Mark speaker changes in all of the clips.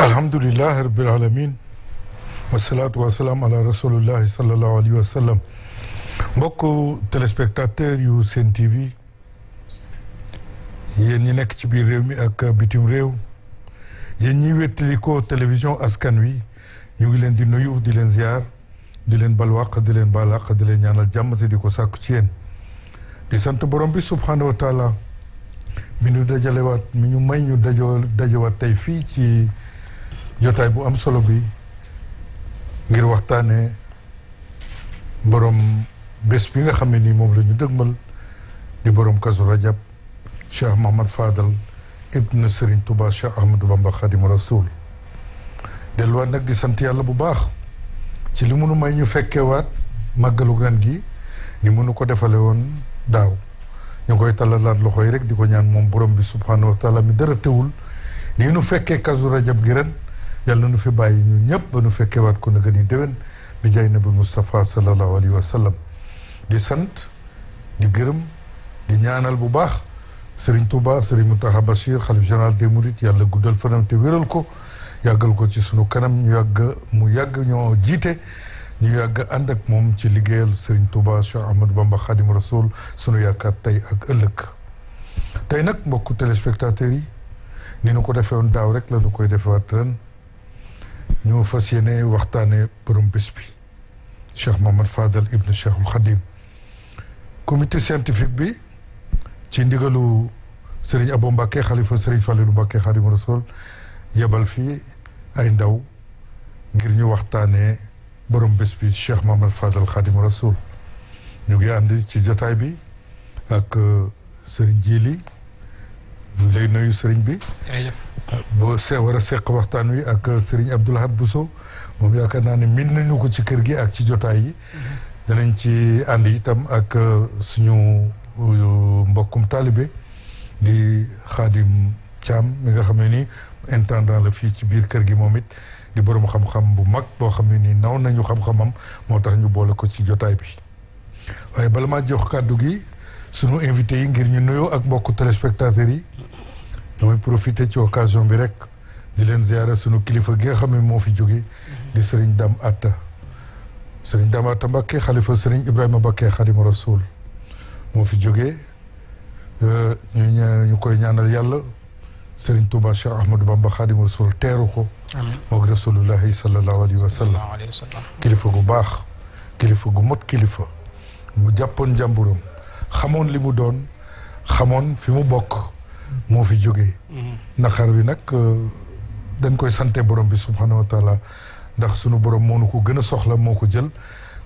Speaker 1: alhamdulilah rabbil alamin wasalaatu wasalaam ala rasulillahi sallallahu alayhi wa sallam. mbokku téléspectateur yu Sen TV yéen ñi nekk ci biir réew mi ak bitim réew yéen ñi wéttali ko télévision askan wi ñu ngi leen di nuyu di leen ziar di leen balwaq di leen balaq di leen ñaanal jàmm te di ko sàkku ci yéen di sant borom bi subhanahu wa taala mi ñu dajalewaat mi ñu may ñu dajawaat tey fii ci jotaay bu am solo bi ngir waxtaane borom bés bi nga xam ne nii moom la ñu dëgmal di borom Kazu Rajab Cheikh Mohamad Fadal ibn Serigne Touba Cheikh Ahmadou Bamba Khadim Rasoul delluwaat nag di sant yàlla bu baax ci li munu may ñu fekkewaat màggalu ren gi ni munu ko defale woon daaw ñu koy tallalaat loxo yi rek di ko ñaan moom borom bi subhanahu wa taala mi dara teewul nii nu fekkee Kazu Rajab gi ren yàlla nu fi bàyyi ñu ñëpp ba nu fekkewaat ko na gën a déwén bi jaay nabi Moustapha sallallahu alayhi wa sallam di sant di gërëm di ñaanal bu baax Serigne Touba Serigne Mountakha Bachir xalif général des Mourides yàlla guddal fanam te wéral ko yàggal ko ci sunu kanam mu yàgg ñoo jiite ñu yàgg ànd ak moom ci liggéeyal Serigne Touba Cheikh Ahmadou Bamba Khadim Rasoul sunu yaakaar tey ak ëllëg. tey nag mbokku téléspectateurs yi ni nu ko defee woon daaw rek la nu koy defewaat ren ñu fas yéene waxtaane borom bés bi Cheikh Mohamad Fadal ibn Cheikhul Khadim. comité scientifique bi ci ndigalu Serigne Abo Mbacké xalifa Serigne Fallilou Mbacké Khadim Rasoul yebal fii ay ndaw ngir ñu waxtaanee borom bés bi Cheikh Mohamad Fadal Khadim Rasoul ñu ngi ànd ci jotaay bi ak Serigne Djili ñu lay nuyu Serigne bi.
Speaker 2: jërëjëf.
Speaker 1: boo war a seq waxtaan wi ak Serigne Abdoul Ahad Bousso moom yaakaar naa ne min nañu ko ci kër gi ak ci jotaay yi. danañ ci ànd itam ak suñu mbokkum taalibe di Khadim Thiam mi nga xam ne ni intendant la fii ci biir kër gi moom it di borom xam-xam bu mag boo xam ne nii naw nañu xam-xamam moo tax ñu boole ko ci jotaay bi. waaye bala maa jox kàddu gi suñu invité yi ngir ñu nuyoo ak mbokku téléspectateurs yi damay profité ci occasion bi rek di leen ziara suñu kilifa gi nga xam ne moo fi jóge di Serigne Dame Atta Serigne Dame Atta Mbacké xalifa Serigne Ibrahima Mbacké Khadim Rasoul moo fi jógee ñu koy ñaanal yàlla Serigne Touba Cheikh Ahmadou Bamba Khadim Rasoul teeru ko moog rasulullahi sallallahu alayhi wa sallam kilifa gu baax kilifa gu mot kilifa bu jàppoon njàmburam xamoon li mu doon xamoon fi mu bokk moo fi jógee naqar bi nag dañ koy sante borom bi subhanahu wa taala ndax sunu borom moo nu ko gën a soxla moo ko jël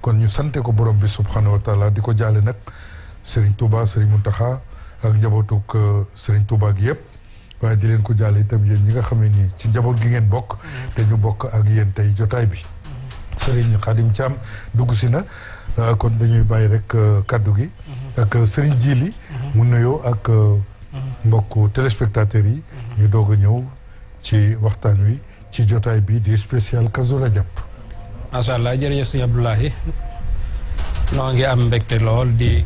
Speaker 1: kon ñu sante ko borom bi subhanahu wa taala di ko jaale nag Serigne Touba Serigne Mountakha ak njabootuk Serigne Touba gi yëpp waaye di leen ko jaale itam yéen ñi nga xam ne nii ci njaboot gi ngeen bokk te ñu bokk ak yéen tey jotaay bi Serigne Khadim Thiam dugg si na kon dañuy bàyyi rek kaddu gi ak Serigne Djili mu nuyoo ak mbokku téléspectateurs yi ñu doog a ñëw ci waxtaan wi ci jotaay bi di spécial Kazu Rajab.
Speaker 2: macha allah jërëjëf sëñ Abdoulahi noo ngi am mbégte lool di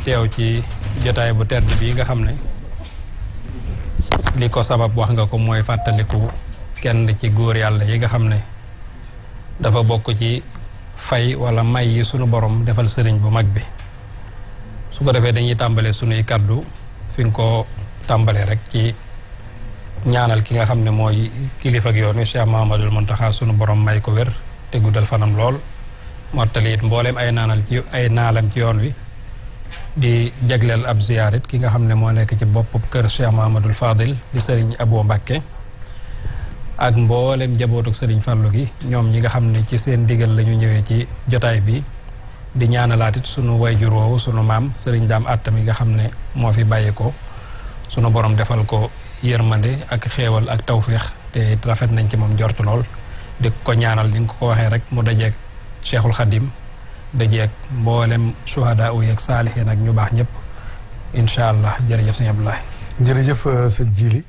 Speaker 2: teew ci jotaay bu tedd bi nga xam ne li ko sabab wax nga ko mooy fàttaliku kenn ci góor yàlla yi nga xam ne dafa bokk ci fay wala may yi sunu borom defal sëriñ bu mag bi su ko defee dañuy tàmbalee sunuy kaddu fi nga ko tàmbalee rek ci ñaanal ki nga xam ne mooy kilifa ak yoon wi Cheikh Mahamadul Muntaxa sunu borom may ko wér te guddal fanam lool mottali it mbooleem ay naalam ci yoon wi di jagleel ab ziyaarit ki nga xam ne moo nekk ci bopp kër Cheikh Mahamadul Fadil di sëriñ Abo Mbacké ak mbooleem jabootuk sëriñ Fallou gi ñoom ñi nga xam ne ci seen digal la ñu ñëwee ci jotaay bi di ñaanalaat it sunu wayjur woowu sunu maam sëriñ Dame Atta mi nga xam ne moo fi bàyyi ko sunu borom defal ko yërmande ak xéewal ak tawféex te rafet nañ ci moom njort lool di ko ñaanal ni nga ko waxee rek mu dajeeg Cheikhul Khadim dajeeg mboolem suhadaa yi ak saalihiin ak ñu baax ñëpp incha allah jërëjëf sëñ Abdoulaye.
Speaker 1: jërëjëf sëñ Djili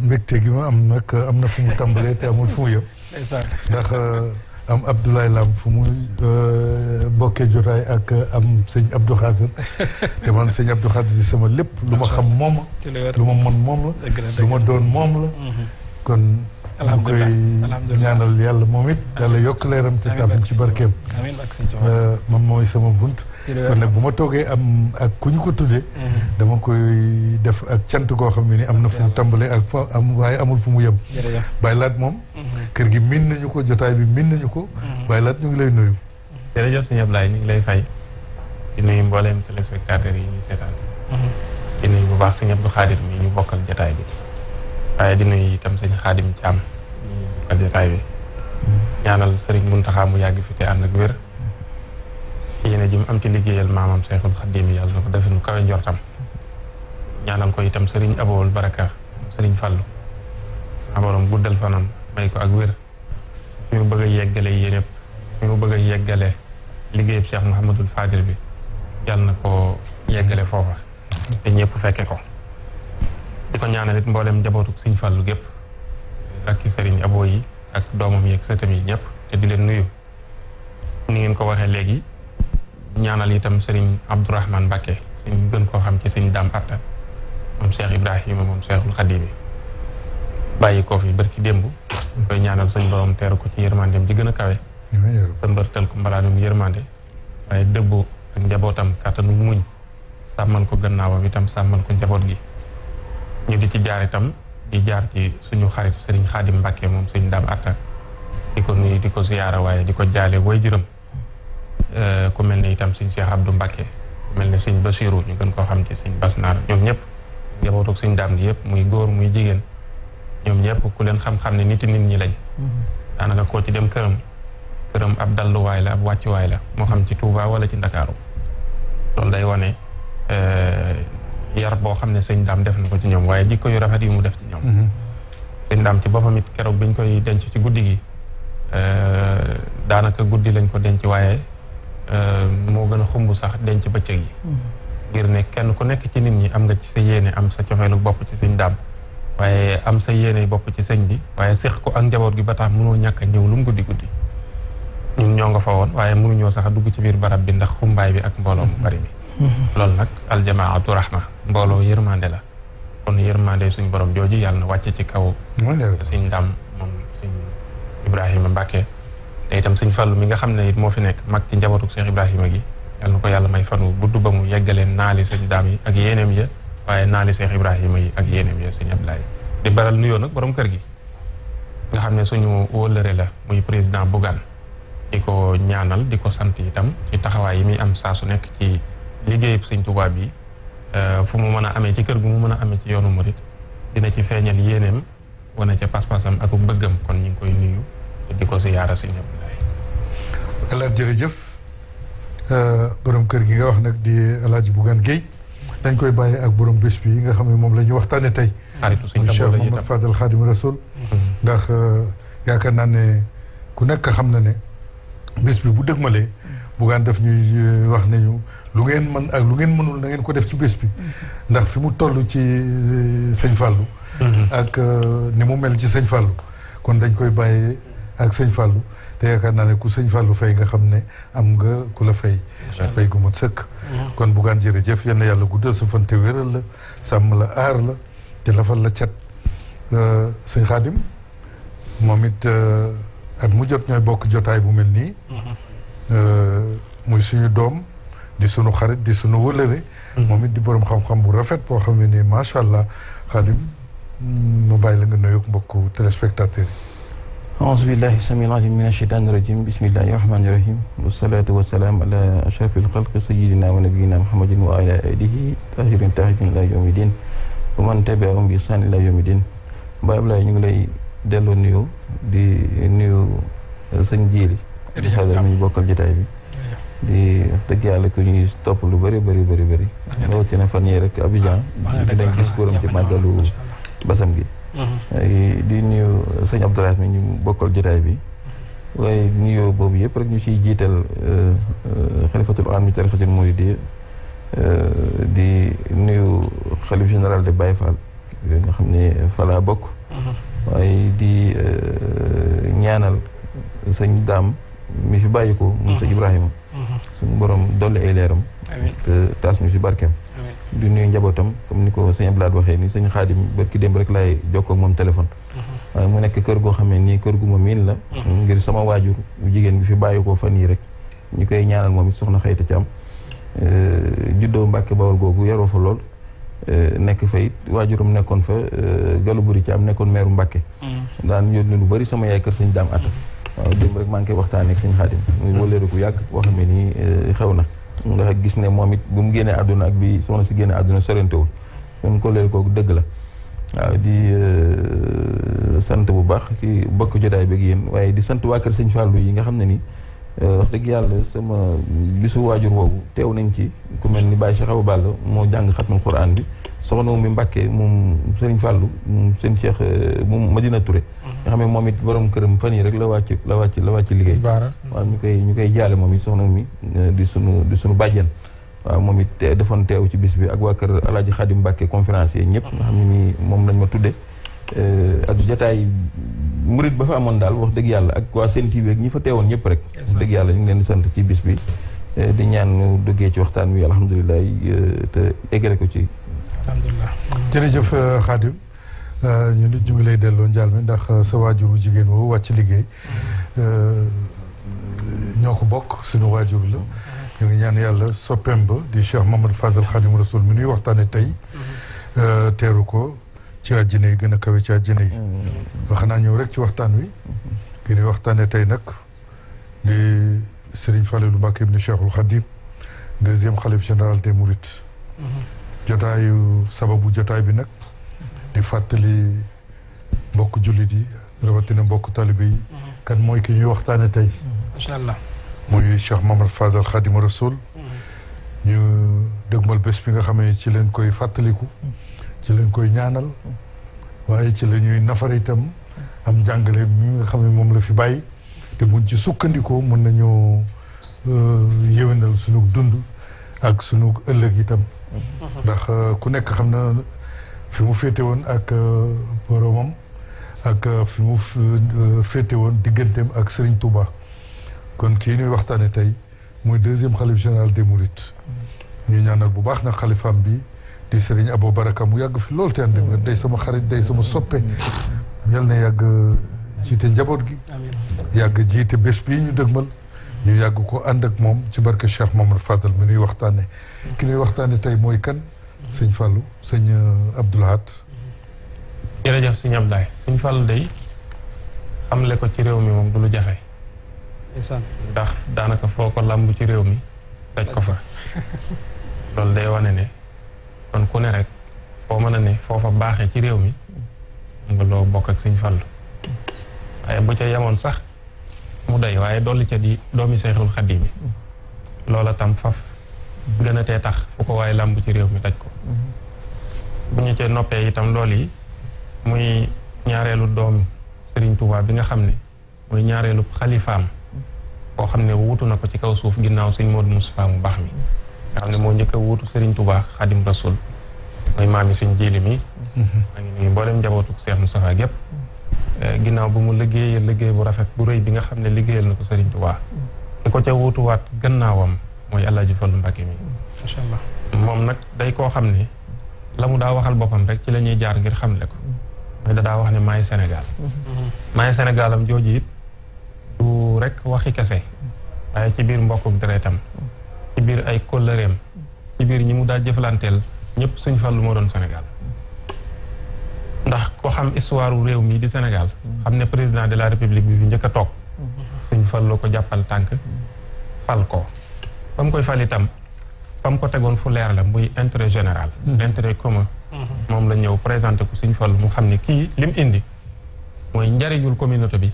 Speaker 1: mbégte gi ma am nag am na fu mu tàmbalee te amul fu mu yëpp. ndax am Abdoulaye Lam fu mu bokkee jotaay ak am sëñ Abdou Khadir te man sëñ Abdou Khadir di sama lépp lu ma xam moom la lu ma mën moom la lu ma doon moom la kon ñu koy ñaanal yàlla moom it yàlla yokk leeram te taafin ci barkeem moom mooy sama bunt kon nag bu ma toogee am ak ku ñu ko tuddee dama koy def ak cant koo xam ne ni am na fu mu tàmbalee ak fa am waaye amul fu mu yem Baye Laat moom kër gi min nañu ko jotaay bi min nañu ko Baye Laat ñu ngi lay nuyu
Speaker 3: jërëjëf sëñ Ablaye ñu ngi lay fay di nuyu mbooleem téléspectateurs yi ñu seetaan di nuyu bu baax sëñ Abdou Khadir mi ñu bokkal jotaay bi waaye di nuyu itam sëñ Khadim Thiam ñu bokkal jotaay bi ñaanal Serigne Mountakha mu yàgg fi te ànd ak wér yéene ji mu am ci liggéeyal maamam Cheikhul Khadim yàlla na ko defe nu kawe njortam ñaanal ko itam Serigne Aboul Baraka Serigne Fallou sama borom guddal fanam may ko ak wér fi mu bëgg a yeggale yéen yëpp fi mu bëgg a yeggale liggéeyub Cheikh Mouhamadul Fadil bi yàlla na ko yeggale foofa te ñëpp fekke ko di ko ñaanal it mboolem njabootuk Serigne Fallou gépp rakki Serigne Abo yi ak doomam yeeg sëtam yi ñëpp te di leen nuyu ni ngeen ko waxee léegi ñaanal itam Serigne Abdourahmane Mbacké suñ gën koo xam ci Serigne Dame Atta moom Cheikh Ibrahima moom Cheikhul Khadim bi bàyyi ko fi barki démb koy ñaanal suñ borom teeru ko ci yërmandeem di gën a kawe sa mbërtal ko mbalaanum yërmande waaye dëbbu ak njabootam kàttanu muñ sàmmal ko gannaawam itam sàmmal ko njaboot gi ñu di ci jaar itam di jaar ci suñu xarit Serigne Khadim Mbacké moom Serigne Dame Atta di ko nuyu di ko ziyaara waaye di ko jaale way juram ku mel ne itam Serigne Cheikh Abdou Mbacké ku mel ne Serigne Bassirou ñu gën koo xam ci Serigne Bass Naar ñoom ñëpp njabootuk Serigne Dame gi yëpp muy góor muy jigéen ñoom ñëpp ku leen xam-xam ne nit ñi lañ daanaka koo ci dem këram ab dalluwaay la ab wàccuwaay la moo xam ci Touba wala ci Ndakaaru loolu day wane yar boo xam ne Serigne Dame def na ko ci ñoom waaye jikko yu rafet yi mu def ci ñoom Serigne Dame ci boppam it keroog biñ koy denc ci guddi gi daanaka guddi lañ ko denc waaye moo gën a xumb sax denc bëccëg yi ngir ne kenn ku nekk ci nit ñi am nga ci sa yéene am sa cofeelu bopp ci Serigne Dame waaye am sa yéene bopp ci sëñ bi waaye séq ko ak njaboot gi ba tax mënoo ñàkk a ñëw lu mu guddi ñun ñoo nga fa woon waaye mënuñoo sax a dugg ci biir barab bi ndax xumbaay bi ak mbooloo mu bari mi loolu nag aljamaatu rahma mbooloo yërmande la kon yërmande suñ borom jooju yàlla na wàcce ci kaw Serigne Dame moom Serigne Ibrahima Mbacké te itam Serigne Fallou mi nga xam ne it moo fi nekk mag ci njabootu Cheikh Ibrahima gi yàlla na ko yàlla may fan wu gudd ba mu yeggaleen naali Serigne Dame yi ak yéeneem ya waaye naali Cheikh Ibrahima yi ak yéeneem ya Serigne Abdoulaye di baral nuyoo nag borom kër gi nga xam ne suñu wóllëre la muy président Bougane di ko ñaanal di ko sant itam ci taxawaay yi muy am saa su nekk ci liggéeyub Serigne Touba bi fu mu mën a amee ci kër gu mu mën a amee ci yoonu murit dina ci feeñal yéeneem wane ca pas-pasam ak bëggam kon ñu ngi koy nuyu di ko ziyaara Serigne Abdoulaye.
Speaker 1: El Hadj jërëjëf borom kër gi nga wax nag di El Hadj Bougane Gueye dañ koy bàyyi ak borom bés bi nga xam ne moom la ñu waxtaanee tey.
Speaker 3: xaritu Serigne
Speaker 1: Cheikh Mouhamed Fadel Khadim Rasoul ndax yaakaar naa ne ku nekk xam na ne bés bi bu dëgmalee Bougane daf ñuy wax nañu lu ngeen mën ak lu ngeen mënul na ngeen ko def ci bés bi ndax fi mu toll ci sëñ Fallou ak ni mu mel ci sëñ Fallou kon dañ koy bàyyi ak sëñ Fallou te yaakaar naa ne ku sëñ Fallou fay nga xam ne am nga ku la fay fay gu mat sëkk kon Bougane jërëjëf yal na yàlla guddal sa fan te wéral la sàmm la aar la te lafal la cat sëñ Khadim moom it at mu jot ñooy bokk jotaay bu mel nii muy suñu doom di suñu xarit di suñu wëlëre moom it di borom xam-xam bu rafet boo xam ne nii macha allah Khadim mu bàyyi la nga nuyoog mbokku téléspectateurs yi
Speaker 4: aouzu billahi samil alim min asheytaani rajim bismillahi rahmani rahim wasalaatu wasalaam ala ashrafil xalqi sayidina wa nabiyina muhammadin wa ala alihi tahirin tahibin ila yawmi din wa man tabiahum bi ihsan ila yawmi din Baye Ablaye ñu ngi lay delloo nuyu di nuyu sëñ Jiili xadar mi ñu bokkal jotaay bi di wax dëgg yàlla ku ñuy topp lu bëri rawatina fan yee rek Abidjan di dañ gis kuram ci màggalu basam gi di nuyu sëñ Abdoulaye mi ñu bokkal jotaay bi waaye nuyoo boobu yëpp rek ñu ciy jiital xalifatul am mi tarixatul muridi di nuyu xalif général de Baye Fall nga xam ne falaa bokk waaye di ñaanal sëñ Daam mi fi bàyyi ko mu sëñ Ibrahima suñu borom dolli ay leeram te taas ñu si barkeem di nuyu njabootam comme ni ko sëñ Abdoulaye waxee ni sëñ Xaadim barki démb rek laay jokkoo ak moom téléphone waaye mu nekk kër goo xam ne nii kër gu ma miin la ngir sama waajur jigéen bi fi bàyyi ko fan yii rek ñu koy ñaanal moom it soxna Xayta Caam juddoo Mbàkke Bawol googu yaroo fa lool nekk fa it waajuram nekkoon fa Galu Buri Caam nekkoon meeru Mbàkke daan yónni lu bari sama yaay kër sëñ Daam Atta waaw démb rek maa ngi koy waxtaanee ak sëñ Xaadim muy wëleeru ku yàgg boo xam ne nii xew na nga gis ne moom it bu mu génnee àdduna ak bi soxna si génnee àdduna sorentewul kon ko leer kooku dëgg la waaw di sant bu baax ci bokk jotaay beeg yéen waaye di sant waa kër sëñ Fallou yi nga xam ne ni wax dëgg yàlla sama bisu waajur woowu teew nañ ci ku mel ni Baye Cheikh Awa Balla moo jàng xatmul Quran bi soxna mi Mbàkke moom Sëriñ Fallou moom seen Cheikh moom Madina Touré nga xam ne moom it borom këram fan yi rek la wàcc liggéey waaw ñu koy jaale moom it soxna mi di sunu bàjjen waaw moom it defoon teew ci bis bi ak waa kër Alaaji Xaadim Mbàkke conférencier ñëpp nga xam ne nii moom lañ ma tudde ak jotaay murit ba fa amoon daal wax dëgg yàlla ak waa Sen TV ak ñi fa teewoon ñëpp rek wax dëgg yàlla ñu ngi leen di sant ci bis bi di ñaan ñu duggee ci waxtaan wi alhamdulilah te eggale ko ci
Speaker 2: alhamdulilah
Speaker 1: jërëjëf Khadim ñu nit ñu ngi lay delloo njaal mi ndax sa waajuru jigéen woowu wàcc liggéey ñoo ko bokk suñu waajur la ñu ngi ñaan yàlla soppeem ba di Cheikh Mamadou Fadal Khadim Rasoul mi nuy waxtaane tey teeru ko ci àjjana yi gën a kawe ci àjjana yi xanaa ñëw rek ci waxtaan wi ki ñuy waxtaane tey nag di Serigne Fallilou Mbacké ibn Cheikhul Khadim deuxième khalife général des Mourides jotaayu sababu jotaay bi nag di fàttali mbokk jullit yi rawatina mbokk talibe yi kan mooy ki ñuy waxtaane tey
Speaker 2: macha allah
Speaker 1: mooy Cheikh Mamadou Fadal Khadim Rasoul ñu dëgmal bés bi nga xam ne ci leen koy fàttaliku ci leen koy ñaanal waaye ci la ñuy nafar itam am jàngale mi nga xam ne moom la fi bàyyi te buñ ci sukkandikoo mën nañoo yéwénal sunu dund ak sunu ëllëg itam ndax ku nekk xam na fi mu féete woon ak boromam ak fi mu féete woon digganteem ak Serigne Touba kon kii ñuy waxtaane tey mooy deuxième xalif général des Mourides ñu ñaanal bu baax nag xalifaam bi di Serigne Abo Baraka mu yàgg fi loolu te ànd ak day sama xarit day sama soppe yal na yàgg jiite njaboot gi yàgg jiite bés bii ñu dëgmal ñu yàgg ko ànd ak moom ci barke Cheikh Mamadou Fadal mi nuy waxtaane ki nuy waxtaane tey mooy kan sëñ Fallou sëñ Abdou Lahad
Speaker 3: jërëjëf sëñ Ablaye sëñ Fallou day xamle ko ci réew mi moom du lu jafe ndax daanaka foo ko làmb ci réew mi daj ko fa loolu day wane ne kon ku ne rek foo mën a ne foofa baaxee ci réew mi nga loo bokk ak sëñ Fallou waaye bu ca yemoon sax mu doy waaye dolli ca di doomi Seexul Xadiim bi loola tam faf gën a tee tax fu ko waaye làmb ci réew mi daj ko bu ñu cee noppee itam loolu yi muy ñaareelu doom Serigne Touba bi nga xam ne muy ñaareelu xalifaam koo xam ne wuutu na ko ci kaw suuf ginnaaw sëñ Modou Moustapha mu baax mi nga xam ne moo njëkk a wuutu Serigne Touba Xadim Rasul mooy maam yi suñ jiili mi maa ngi nuyu mboolem njabootu Cheikh Moustapha gépp ginnaaw bu mu liggéeyal liggéey bu rafet bu rëy bi nga xam ne liggéeyal na ko Serigne Touba ki ko ca wuutuwaat gannaawam mooy El Hadj Fallou Mbacké mi
Speaker 2: macha allah
Speaker 3: moom nag day koo xam ne la mu daa waxal boppam rek ci la ñuy jaar ngir xamle ko mooy daa wax ne maay Sénégal maay Sénégalam jooju it du rek waxi kese waaye ci biir mbokkuk deretam ci biir ay kóllëreem ci biir ñi mu daa jëflanteel ñëpp Sëñ Fallu moo doon Sénégal ndax ko xam histoire réew mi di Sénégal xam ne président de la république bi fi njëkk a toog Sëñ Fallu ko jàppal tànk fal ko ba mu koy fal itam fa mu ko tegoon fu leer la muy intérêt général intérêt commun moom la ñëw présenté ko Sëñ Fallu mu xam ne kii lim indi mooy njariñul communauté bi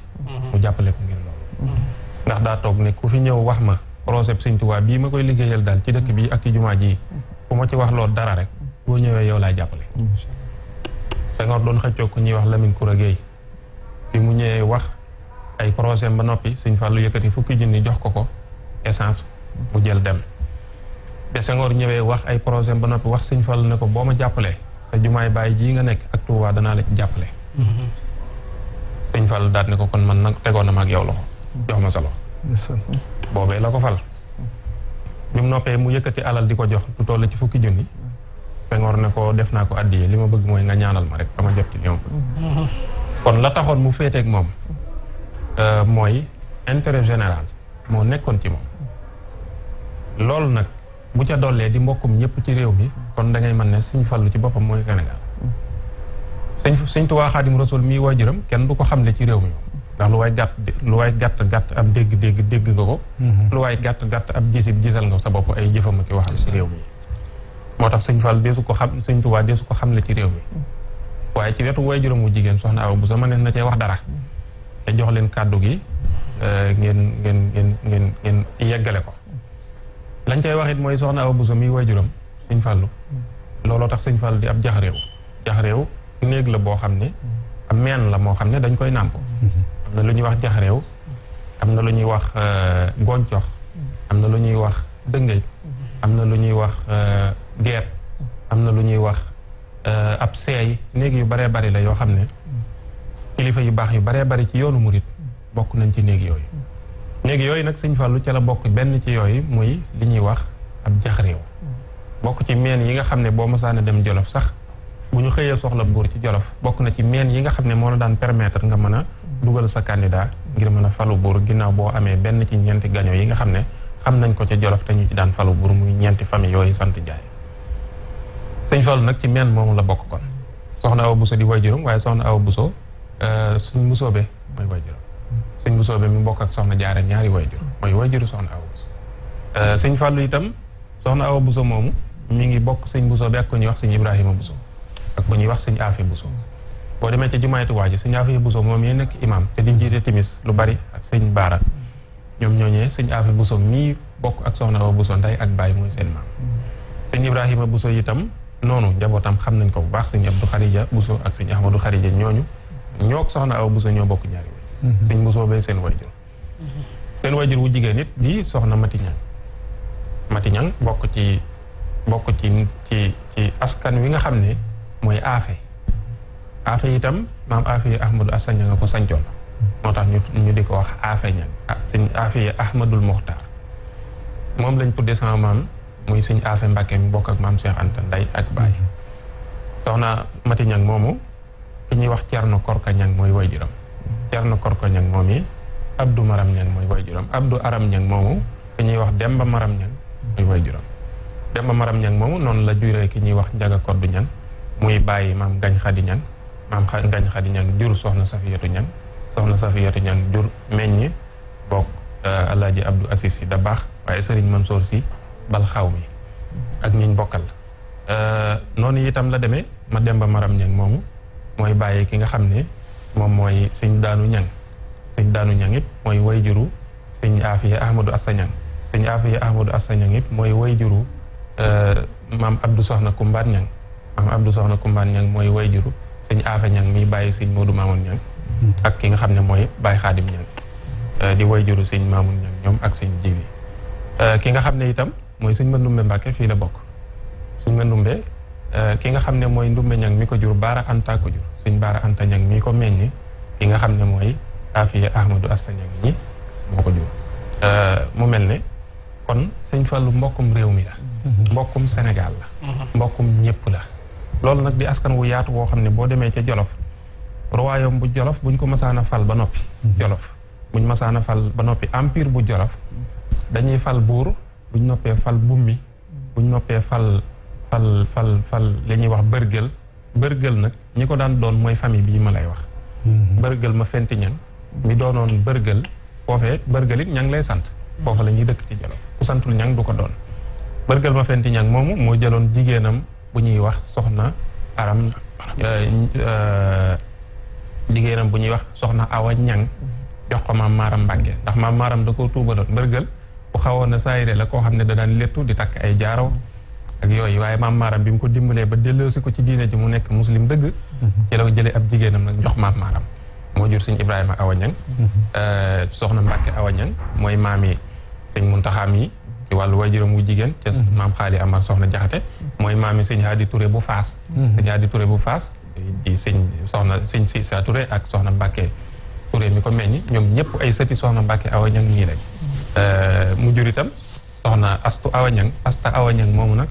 Speaker 3: mu jàppale ko ngir loolu ndax daa toog ne ku fi ñëw wax ma projet Sëñ Tuubaa bii ma koy liggéeyal daal ci dëkk bi ak ci jumaa ji ku ma ci wax loolu dara rek boo ñëwee yow laay jàppale Senghor doon xëccoo ku ñuy wax Lamine Koura Gueye bi mu ñëwee wax ay projet ba noppi Sëñ Fallu yëkkati fukki junni jox ko essence mu jël dem ba Senghor ñëwee wax ay projet ba noppi wax Sëñ Fallu ne ko boo ma jàppalee sa jumaay bàyyi jii nga nekk ak Tuubaa danaa la ci jàppale Sëñ Fallu daat ne ko kon man nag tegoon na ma ak yow loxo jox ma sa loxo boobee la ko fal bi mu noppee mu yëkkati alal di ko jox lu toll ci fukki junni Senghor ne ko def naa ko addiye li ma bëgg mooy nga ñaanal ma rek ba ma jot ci li ma bëgg kon la taxoon mu féeteeg moom mooy intérêt général moo nekkoon ci moom loolu nag bu ca dollee di mbokkum ñëpp ci réew mi kon da ngay mën ne Sëñ Fallu ci boppam mooy Sénégal Sëñ Tuubaa Xaadimu Rasuul mii waajuram kenn du ko xamle ci réew mi ndax lu waay gàtt ab dégg nga ko lu waay gàtt ab gisal nga sa bopp ay jëfam ki waxal ci réew mi moo tax Sëñ Fallu deesu ko xam Sëñ Tuubaa deesu ko xamle ci réew mi waaye ci wetu waajuram wu jigéen soxna Awa Bousso mënees na cee wax dara te jox leen kàddu gi ngeen yeggale ko lañ cay wax it mooy soxna Awa Bousso mii waajuram Sëñ Fallu looloo tax Sëñ Fallu di ab jaxréew néeg la boo xam ne am meen la moo xam ne dañ koy nàmp am na lu ñuy wax jaxréew am na lu ñuy wax goncox am na lu ñuy wax dëngëj am na lu ñuy wax geet am na lu ñuy wax ab seey néeg yu baree bari la yoo xam ne kilifa yu baax yu baree bari ci yoonu murit bokk nañ ci néeg yooyu nag Sëñ Fallu ca la bokk benn ci yooyu muy li ñuy wax ab jaxréew bokk ci meen yi nga xam ne boo mosaana dem Jolof sax bu ñu xëyee soxla buur ci Jolof bokk na ci meen yi nga xam ne moo la daan permettre nga mën a dugal sa candidat ngir mën a falu buur ginnaaw boo amee benn ci ñeenti gaño yi nga xam ne xam nañ ko ca Jolof te ñu ci daan falu buur muy ñeenti famille yooyu sant Jaay Sëñ Fallu nag ci meen moomu la bokk kon soxna Awa Bousso di waajuram waaye soxna Awa Bousso Sëñ Mbusoobe mooy waajuram Sëñ Mbusoobe mi bokk ak soxna Jaara ñaari waajur mooy waajuru soxna Awa Bousso Sëñ Fallu itam soxna Awa Bousso moomu mi ngi bokk Sëñ Mbusoobe ak ko ñuy wax Sëñ Ibrahima Bousso ak bu ñuy wax Sëñ Afe Bousso boo demee ca jumaay Tuubaa ji Sëñ Afe Bousso moom yi nekk imam te di jiite timis lu bari ak Sëñ Baara ñoom ñooñee Sëñ Afe Bousso mii bokk ak soxna Awa Bousso nday ak baay mooy seen maam Sëñ Ibrahima Bousso itam noonu njabootam xam nañ ko bu baax Sëñ Abdou Xarija Bousso ak Sëñ Ahmadou Xarija ñooñu ñook soxna Awa Bousso ñoo bokk ñaari way Sëñ Bousso bay seen wayjur wu jigéen it di soxna Mati Ñang bokk ci askan wi nga xam ne mooy Afe itam maam Afe Ahmadou Assane nga ko sancoon moo tax ñu di ko wax Afe Ñang Sëñ Afe Ahmadul Muxtaar moom lañ tuddee sama maam muy Sëñ Afe Mbàkke mi bokk ak maam Cheikh Anta nday ak baay soxna Mati Ñang moomu ki ñuy wax Cerno Korka Ñang mooy waajuram Cerno Korka Ñang moom yi Abdou Maram Ñang mooy waajuram Abdou Aram Ñang moomu ki ñuy wax Demba Maram Ñang mooy waajuram Demba Maram Ñang moomu noonu la juree ki ñuy wax Njaga Koddu Ñang muy bàyyi maam Gañ Xadi Ñang maam Gañ Xadi Ñang jur soxna Safiyatu Ñang soxna Safiyatu Ñang jur meññi bokk Alaaji Abdou Asis Si da baax waaye Sëriñ Mansoor Si bal xaw mi ak ñiñ bokkal noonu itam la demee ma Demba Maram Ñang moomu mooy bàyyi ki nga xam ne moom mooy Sëñ Daanu Ñang Sëñ Daanu Ñang it mooy wayjuru Sëñ Afiya Ahmadou Assa Ñang Sëñ Afiya Ahmadou Assa Ñang it mooy wayjuru maam Abdou Soxna Kumbaan Ñang maam Abdou Soxna Kumbaan Ñang mooy wayjuru Sëñ Afe Ñang mi bàyyi Sëñ Moodu Maamun Ñang ak ki nga xam ne mooy Baay Xaadim Ñang di wayjuru Sëñ Maamun Ñang ñoom ak Sëñ Jibi ki nga xam ne itam mooy Sëñ Mandumbe Mbàkke fii la bokk Sëñ Mandumbe ki nga xam ne mooy Ndumbe Ñang mi ko jur Baara Anta ko jur Sëñ Baara Anta Ñang mi ko meññi ki nga xam ne mooy Afiya Ahmadou Assa Ñang ñi moo ko jur mu mel ne kon Sëñ Fallu mbokkum réew mi la mbokkum Sénégal la mbokkum ñëpp la loolu nag di askan wu yaatu woo xam ne boo demee ca Jolof royaume bu Jolof buñ ko masaana fal ba noppi Jolof buñ masaana fal ba noppi empire bu Jolof dañuy fal buur buñ noppee fal bummi buñ noppee fal li ñuy wax bërgël nag ñi ko daan doon mooy famille bii ma lay wax bërgël ma fenti ñang mi doonoon bërgël foofee bërgël it ñang lay sant foofa la ñuy dëkk ci Jolof ku santul ñang du ko doon bërgël ma fenti ñang moomu moo jëloon jigéenam bu ñuy wax soxna aram jigéenam bu ñuy wax soxna awa ñang jox ko maam maaram Mbàkke ndax maam maaram da koo tuubaloon bërgël bu xawoon na saayire la koo xam ne da daan lettu di takk ay jaaraw ak yooyu waaye maam maaram bi mu ko dimbalee ba delloosi ko ci diine ji mu nekk muslim dëgg ci la ko jëlee ab jigéenam nag jox maam maaram moo jur Sëñ Ibrahima Awa Ñang soxna Mbàkke Awa Ñang mooy maami Sëñ Muntaxa mi ci wàllu waajuram wu jigéen ca maam Xaali Amar soxna Jaxate mooy maami Sëñ Haadi Touré bu Faas Sëñ Haadi Touré bu Faas di Sëñ Siisa Touré ak soxna Mbàkke Touré mi ko meññi ñoom ñëpp ay sëti soxna Mbàkke Awa Ñang ñii lañ mu jur itam soxna Astu Awa Ñang Asta Awa Ñang moomu nag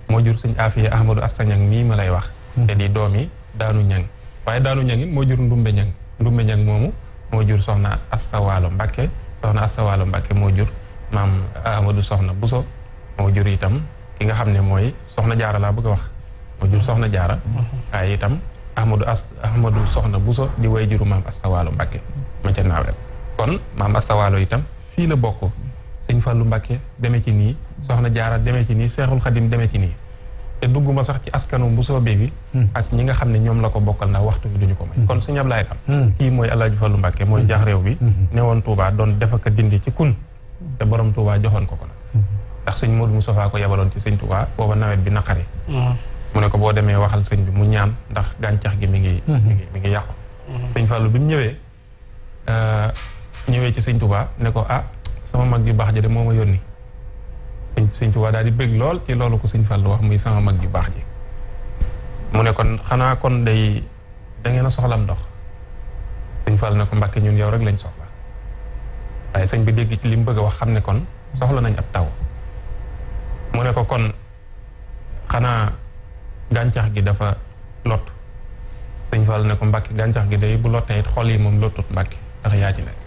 Speaker 3: moo jur Sëñ Afiya Ahmadou Assa Ñang mii ma lay wax te di doomi Daanu Ñang waaye Daanu Ñang it moo jur Ndumbe Ñang Ndumbe Ñang moomu moo jur soxna Asta Waalo Mbàkke soxna Asta Waalo Mbàkke moo jur maam Ahmadou Soxna Buso moo jur itam ki nga xam ne mooy soxna Jaara laa bëgg a wax moo jur soxna Jaara waaye itam Ahmadou Soxna Buso di way juru maam Asta Waalo Mbàkke ma ca naawel kon maam Asta Waalo itam fii la bokk sëñ Fallu Mbàkke demee ci nii soxna Jaara demee ci nii Seexul Xadim demee ci nii te dugguma sax ci askanu Mbusoobe bi ak ñi nga xam ne ñoom la ko bokkal ndax waxtu bi duñu ko may kon sëñ Ablaay tam kii mooy Alaaji Fallu Mbàkke mooy jax réew bi ne woon Touba doon defaka dindi ci kun te borom Touba joxoon ko nag ndax sëñ Modou Moustapha ko yabaloon ci sëñ Touba booba nawet bi naqari mu ne ko boo demee waxal sëñ bi mu ñaan ndax gàncax gi mi ngi yàqu sëñ Fallu bi mu ñëwee ci sëñ Touba ne ko sama mag ju baax ji de moo ma yónni sëñ Touba daal di bëgg lool ci loolu ko sëñ Fallu wax muy sama mag ju baax ji mu ne kon xanaa kon day da ngeen a soxlam ndox sëñ Fallu ne ko Mbàkke ñun yow rek lañ soxla waaye sëñ bi dégg ci li mu bëgg a wax xam ne kon soxla nañ ab taw mu ne ko kon xanaa gàncax gi dafa lot sëñ Fallu ne ko Mbàkke gàncax gi day bu lottee it xol yi moom lottut Mbàkke ndax yaa ci nekk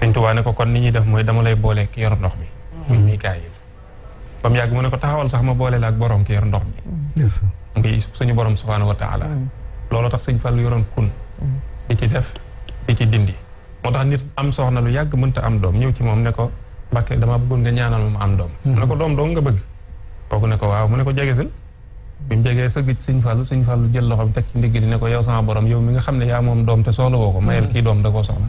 Speaker 3: sëñ Tuubaa ne ko kon ni ñuy def mooy dama lay boole ki yor ndox mi muy Mikaayil ba mu yàgg mu ne ko taxawal sax ma boole la ak borom ki yor ndox mi muy suñu borom subhaanahu wa taala loolu tax sëñ Fallu yoroon kun di ci def di ci dindi moo tax nit am soxna lu yàgg mënta am doom ñëw ci moom ne ko Mbàkke dama bëggoon nga ñaanal ma am doom mu ne ko doom dong nga bëgg kooku ne ko waaw mu ne ko jegesil bi mu jegee sëgg ci sëñ Fallu jël loxo bi teg ci ndigg di ne ko yow sama borom yow mi nga xam ne yaa moom doom te soxla woo ko mayel kii doom da koo soxla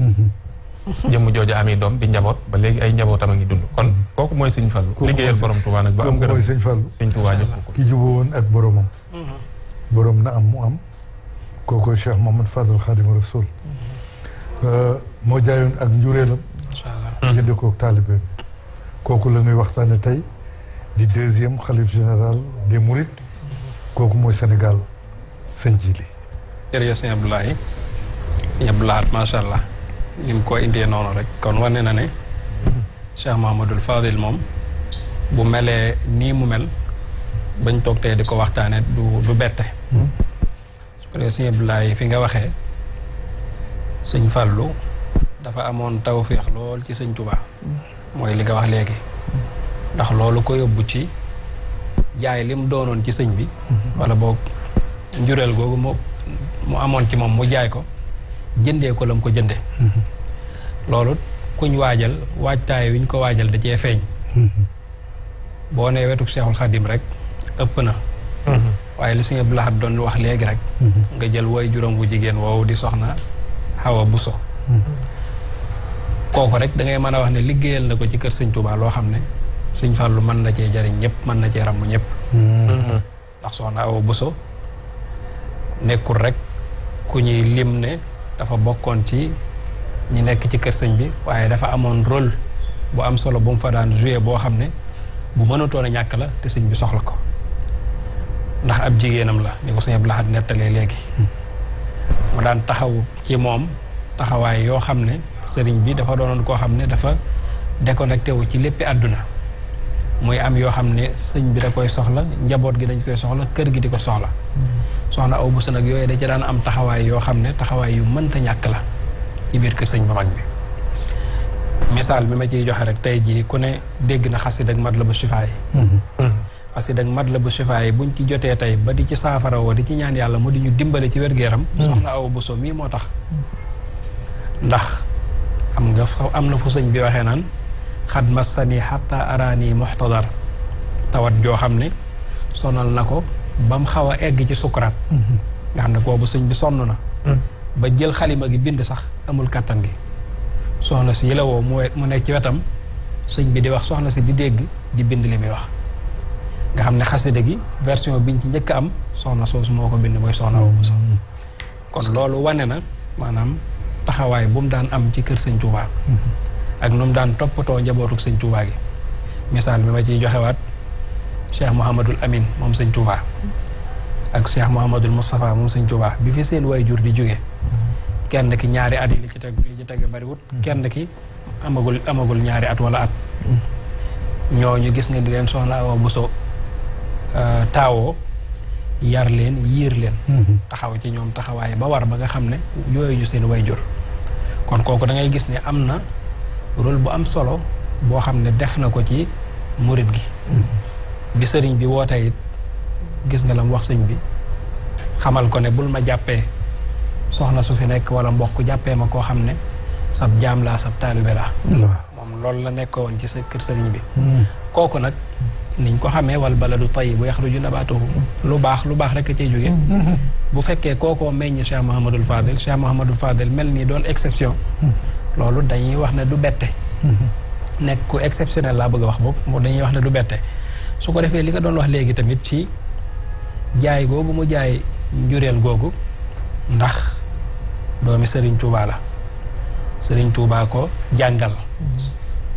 Speaker 3: jëmm jooju ami doom di njaboot ba léegi ay njabootam a ngi dund kon kooku mooy sëñ Fallu liggéeyal borom Tuubaa nag ba am gërëm
Speaker 1: mooy sëñ Fallu
Speaker 3: sëñ Tuubaa jox ko
Speaker 1: ki juboo woon ak boromam borom na am mu am kooku Cheikh Mamadou Fadal Xaadimu Rasuul moo jaayoon ak njureelam jënde kook taalibe bi kooku la ñuy waxtaane tey di 2e xalif général des Mourides kooku mooy Sénégal sëñ Jili
Speaker 2: jërëjëf sëñ Abdoulaye sëñ Abdoulaye macha allah ni mu ko indee noonu rek kon wane na ne Cheikh Mahamadul Fadil moom bu melee nii mu mel bañ toog tey di ko waxtaane du bette su ko defee sëñ Abdoulaye fi nga waxee sëñ Fallu dafa amoon tawféex lool ci sëñ Touba mooy li nga wax léegi ndax loolu ko yóbbu ci jaay li mu doonoon ci sëñ bi wala boog njureel googu mu amoon ci moom mu jaay ko jëndee ko la mu ko jënde loolu kuñ waajal waajtaay wi ñu ko waajal da cee feeñ boo nee wetuk Seexul Xadim rek ëpp na waaye li Sëñ Abdou Lahad doon wax léegi rek nga jël way juróom bu jigéen woowu di soxna Awa Buso kooku rek da ngay mën a wax ne liggéeyal na ko ci kër sëñ Touba loo xam ne sëñ Fallu mën na cee jariñ ñëpp mën na cee ràmm ñëpp ndax soxna Awa Buso nekkul rek ku ñuy lim ne dafa bokkoon ci ñi nekk ci kër sëñ bi waaye dafa amoon rôle bu am solo bu mu fa daan joué boo xam ne bu mënatoon a ñàkk la te sëñ bi soxla ko ndax ab jigéenam la ni ko sëñ Abdou Lahad nettalee léegi mu daan taxaw ci moom taxawaay yoo xam ne sëriñ bi dafa doonoon koo xam ne dafa déconnecté wu ci léppi àdduna muy am yoo xam ne sëñ bi da koy soxla njaboot gi dañ koy soxla kër gi di ko soxla soxna Awa Buso nag yooyu da ci daan am taxawaay yoo xam ne taxawaay yu mënta ñàkk la ci biir kër sëñ ba mag bi misaal bi ma ciy joxe rek tey jii ku ne dégg na xasida ak Matlabu Shifaa yi xasida ak Matlabu Shifaa yi buñ ci jotee tey ba di ci saafara woo di ci ñaan yàlla mu di ñu dimbale ci wér-gu-yaram soxna Awa Buso mii moo tax ndax am na fu sëñ bi waxee naan xad massani xatta araani muxtadar tawat joo xam ne sonal na ko ba mu xaw a egg ci sukuraat nga xam ne boobu sëñ bi sonn na ba jël xalima gi bind sax amul kàttan gi soxna si la woo mu nekk ci wetam sëñ bi di wax soxna si di dégg di bind li muy wax nga xam ne xasida gi version biñ ci njëkk am soxna soosu moo ko bind mooy soxna Awa Buso kon loolu wane na maanaam taxawaay bu mu daan am ci kër sëñ Touba ak nu mu daan toppatoo njabootuk sëñ Touba gi misaal bi ma ciy joxewaat Cheikh Mouhamadul Amin moom sëñ Touba ak Cheikh Mouhamadul Moustapha moom sëñ Touba bi fi seen way jur di jóge kenn ki ñaari at yi li ci tege bariwut kenn ki amagul ñaari at wala at ñooñu gis nga di leen soxna Awa Buso taawoo yar leen yiir leen taxaw ci ñoom taxawaay ba war ba nga xam ne yooyu ñu seen way jur kon kooku da ngay gis ne am na rôle bu am solo boo xam ne def na ko ci murit gi bi sëriñ bi woote it gis nga la mu wax sëñ bi xamal ko ne bul ma jàppee soxna su fi nekk wala mbokk jàppee ma koo xam ne sab jaam laa sab taalibe laa moom loolu la nekkoon ci sa kër sëriñ bi kooku nag niñ ko xamee wal baladu tayyibu yaxruju nabaatuhu lu baax rek a cay jóge bu fekkee kookoo meññ Cheikh Mouhamadul Fadel mel nii doon exception loolu dañuy wax ne du bette nekk ku exceptionnel laa bëgg a wax boobu dañuy wax ne du bette su ko defee li nga doon wax léegi tamit ci jaay googu mu jaay njureel googu ndax doomi Serigne Touba la Serigne Touba ko jàngal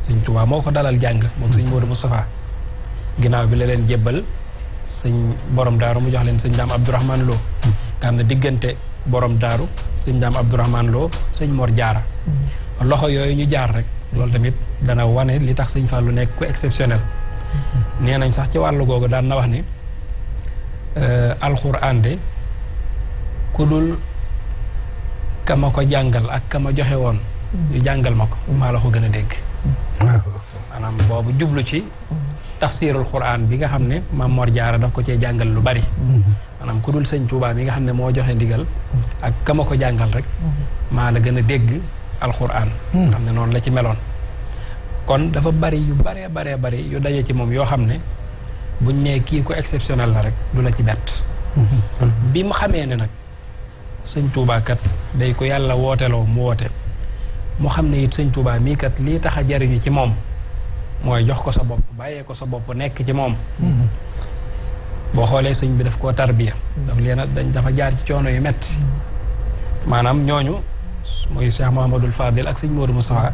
Speaker 2: Serigne Touba moo ko dalal jàng moom sëñ Modou Moustapha ginnaaw bi la leen jébbal sëñ borom daaru mu jox leen sëñ Daam Abdourahmane Lo nga xam ne diggante borom daaru sëñ Daam Abdourahmane Lo sëñ Mor Jaara loxo yooyu ñu jaar rek loolu tamit dana wane li tax sëñ Fallou nekk ku exceptionnel nee nañ sax ci wàllu googu daan na wax ni alxuraan de ku dul ka ma ko jàngal ak ka ma joxe woon ñu jàngal ma ko maa la ko gën a dégg maanaam boobu jublu ci tafsirul xuraan bi nga xam ne Maam Mor Jaara daf ko cee jàngal lu bari maanaam ku dul sëñ Tuubaa bi nga xam ne moo joxe ndigal ak ka ma ko jàngal rek maa la gën a dégg alxuraan xam ne noonu la ci meloon kon dafa bari yu baree bari yu daje ci moom yoo xam ne buñ nee kii ko exceptionnel la rek du la ci bett bi mu xamee ne nag sëñ Tuubaa kat day ko yàlla wooteloo mu woote mu xam ne it sëñ Tuubaa mii kat lii tax a jariñu ci moom mooy jox ko sa bopp bàyyee ko sa bopp nekk ci moom boo xoolee sëñ bi daf koo tarbiya daf leen a dafa jaar ci coono yu metti maanaam ñooñu mooy Cheikh Mouhamadul Fadil ak sëñ Modou Moustapha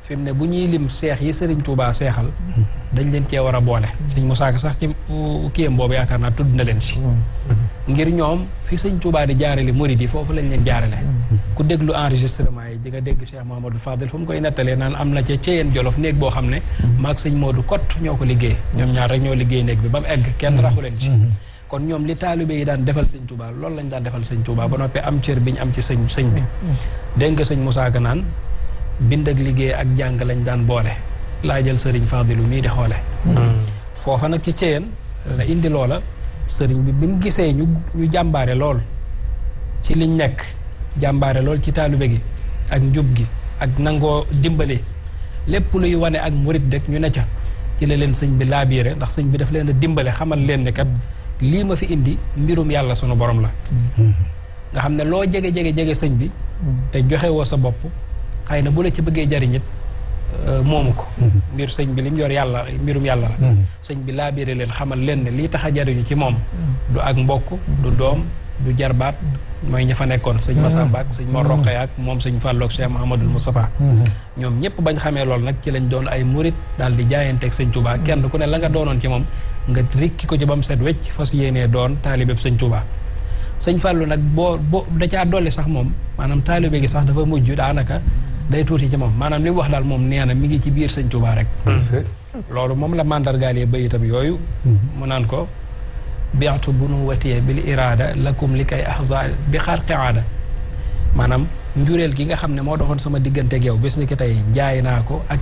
Speaker 2: fi mu ne bu ñuy lim seex yi sëriñ Touba seexal dañ leen cee war a boole sëñ Moussa Ka sax ci kiyam boobu yaakaar naa tudd na leen ci ngir ñoom fi sëñ Touba di jaarale murid yi foofu lañ leen jaarale ku déglu enregistrement yi di nga dégg Cheikh Mouhamadul Fadil fu mu koy nettalee naan am na ca Ceyeen Jolof néeg boo xam ne maag sëñ Modou Kott ñoo ko liggéey ñoom ñaar rek ñoo liggéey néeg bi ba mu egg kenn raxu leen ci kon ñoom li taalibe yi daan defal sëñ Touba loolu lañ daan defal sëñ Touba ba noppi am cër bi ñu am ci sëñ bi dégg nga sëñ Moussa Ka naan bind ak liggéey ak jàng lañ daan boole laa jël sëriñ Fadilu mii di xoole foofa nag ci Ceyeen la indi loola sëriñ bi mu gisee ñu jàmbaare lool ci liñ nekk jàmbaare lool ci taalibe gi ak njub gi ak nangoo dimbale lépp luy wane ak murit rek ñu ne ca ci la leen sëñ bi laabiire ndax sëñ bi daf leen a dimbale xamal leen ne kat lii ma fi indi mbirum yàlla sunu borom la nga xam ne loo jege sëñ bi te joxe woo sa bopp xëy na bu la ci bëggee jariñit moomu ko mbir sëñ bi lim yor yàlla mbirum yàlla la sëñ bi laabiire leen xamal leen ne lii tax a jariñu ci moom du ak mbokk du doom du jarbaat mooy ña fa nekkoon sëñ Massamba ak sëñ Mor Roqaya ak moom sëñ Fallou ak Cheikh Mouhamadul Moustapha ñoom ñëpp bañ xamee loolu nag ci lañ doon ay murit daal di jaayanteeg sëñ Touba kenn ku ne la nga doonoon ci moom nga rikki ko ci ba mu set wecc fas yéenee doon taalibeb sëñ Touba sëñ Fallou nag boo da caa dolli sax moom maanaam taalibe gi sax dafa mujj daanaka day tuuti ci moom maanaam li mu wax daal moom nee na mi ngi ci biir sëñ Touba rek loolu moom la mandargaalee bayitam yooyu mu naan ko biatu bunu watiye bil iraada lakum li kay ahza bi xarqi aada maanaam njureel gi nga xam ne moo doxoon sama digganteeg yow bés ni ki tey jaay naa ko ak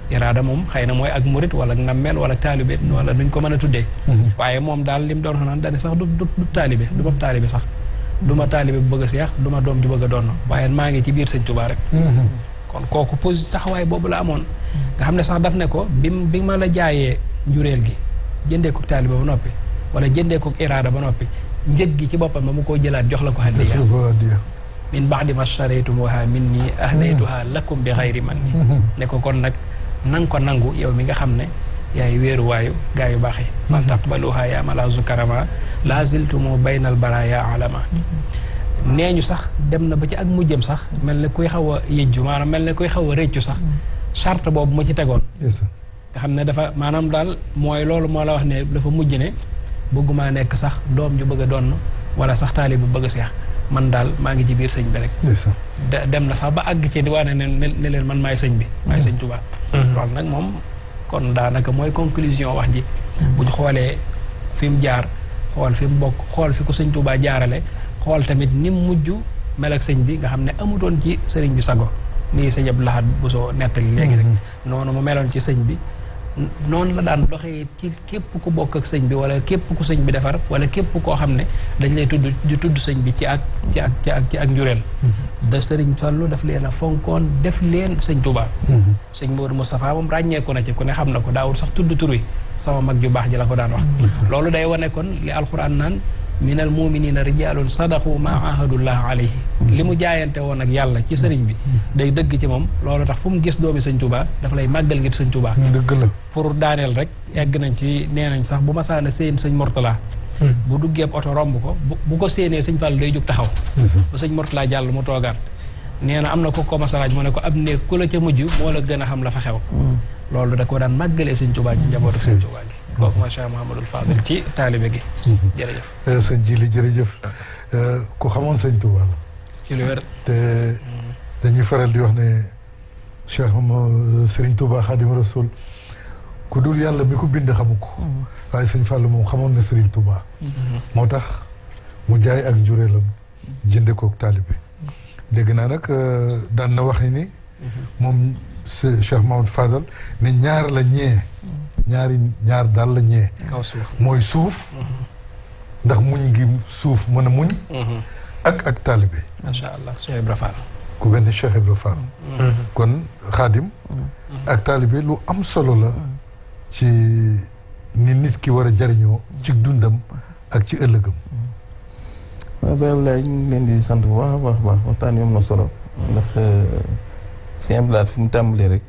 Speaker 2: iraada moom xëy na mooy ak murit wala nammeel wala taalibe wala duñ ko mën a tuddee waaye moom daal lim doon xanaan dane sax du taalibe du ma taalibe sax du ma taalibe bu bëgg a seex du ma doom ju bëgg a doon waaye maa ngi ci biir sëñ Touba rek kon kooku pose taxawaay boobu la amoon nga xam ne sax daf ne ko bi ma la jaayee njureel gi jëndee ko taalibe ba noppi wala jëndee ko iraada ba noppi njëg gi ci boppam ba mu ko jëlaat jox la ko hadiya min ba'di ma shtaraytumuha minni ahdaytuha lakum bi xayri manni ne ko kon nag nang ko nangu yow mi nga xam ne yaay wéeruwaayu gaa yu baax yi fal taqbaluha ya malazu karama la ziltumu baynal baraya alama nee ñu sax dem na ba ci ak mujjëm sax mel ne kuy xaw a yëjju maanaam mel ne kuy xaw a réccu sax charte boobu mu ci tegoon nga xam ne dafa maanaam daal mooy loolu moo la wax ne dafa mujj ne bëggumaa nekk sax doom ju bëgg a donn wala sax taalibe bu bëgg a seex man daal maa ngi ci biir sëñ bi rek dem na sax ba àgg ci di wane ne leen man maay sëñ bi maay sëñ Touba loolu nag moom kon daanaka mooy conclusion wax ji buñ xoolee fi mu jaar xool fi mu bokk xool fi ko sëñ Tuubaa jaarale xool tamit ni mu mujj mel ak sëñ bi nga xam ne amutoon ci sëriñ bi sago nii sëñ Abdou Lahad bu soo nettali léegi rek noonu mu meloon ci sëñ bi noonu la daan doxee ci képp ku bokk ak sëñ bi wala képp ku sëñ bi defar wala képp koo xam ne dañ lay tudd di tudd sëñ bi ci ak njureel da sëriñ Fallu daf leen a fonkoon def leen sëñ Tuubaa sëñ Moodu Moustapha moom ràññeeku na ci ku ne xam na ko daawul sax tudd tur wi sama mag ju baax ji la ko daan wax loolu day wane kon li alxuraan naan minal muminina rijalun sadaqu ma ahadullah alayhi li mu jaayante woon ak yàlla ci sëriñ bi day dëgg ci moom loolu tax fu mu gis doomi sëñ Tuubaa dafa lay màggal ngir sëñ Tuubaa
Speaker 1: dëgg la
Speaker 2: pour daaneel rek yegg nañ ci nee nañ sax bu ma saana seen sëñ Mortala bu duggee oto romb ko bu ko séenee sëñ Fall day jóg taxaw ba sëñ Mortala jàll mu toogaat nee na am na ko masalaaj mu ne ko ab néeg ku la ca mujj moo la gën a xam la fa xew loolu da ko daan màggalee sëñ Tuubaa ci njaboot ak sëñ Tuubaa gi kooku mooy Cheikh Mouhamadul Fadil ci taalibe gi jërëjëf
Speaker 1: sëñ Jili jërëjëf ku xamoon sëñ Tuubaa la
Speaker 2: ci lu wér
Speaker 1: te dañuy faral di wax ne Cheikh Sëriñ Tuubaa Xaadimu Rasuul ku dul yàlla mi ko bind xamu ko waaye sëñ Fallu moom xamoon na Sëriñ Tuubaa moo tax mu jaay ak njureelam jënde kook taalibe dégg naa nag daan na wax ni moom Cheikh Mamadou Fadal ne ñaar la ñee ñaar daal la ñee
Speaker 2: kaw suuf
Speaker 1: mooy suuf ndax muñ ngi suuf mën a muñ ak taalibe
Speaker 2: macha allah Cheikh Ibra Fall
Speaker 1: ku benn Cheikh Ibra Fall kon xaadim ak taalibe lu am solo la ci ni nit ki war a jariñoo ci dundam ak ci ëllëgam
Speaker 4: waaw Baye Abdoulaye ñu ngi leen di sant bu baax a baax baax waxtaan wi am na solo ndax sëñ Abdou Lahad fi mu tàmbalee rek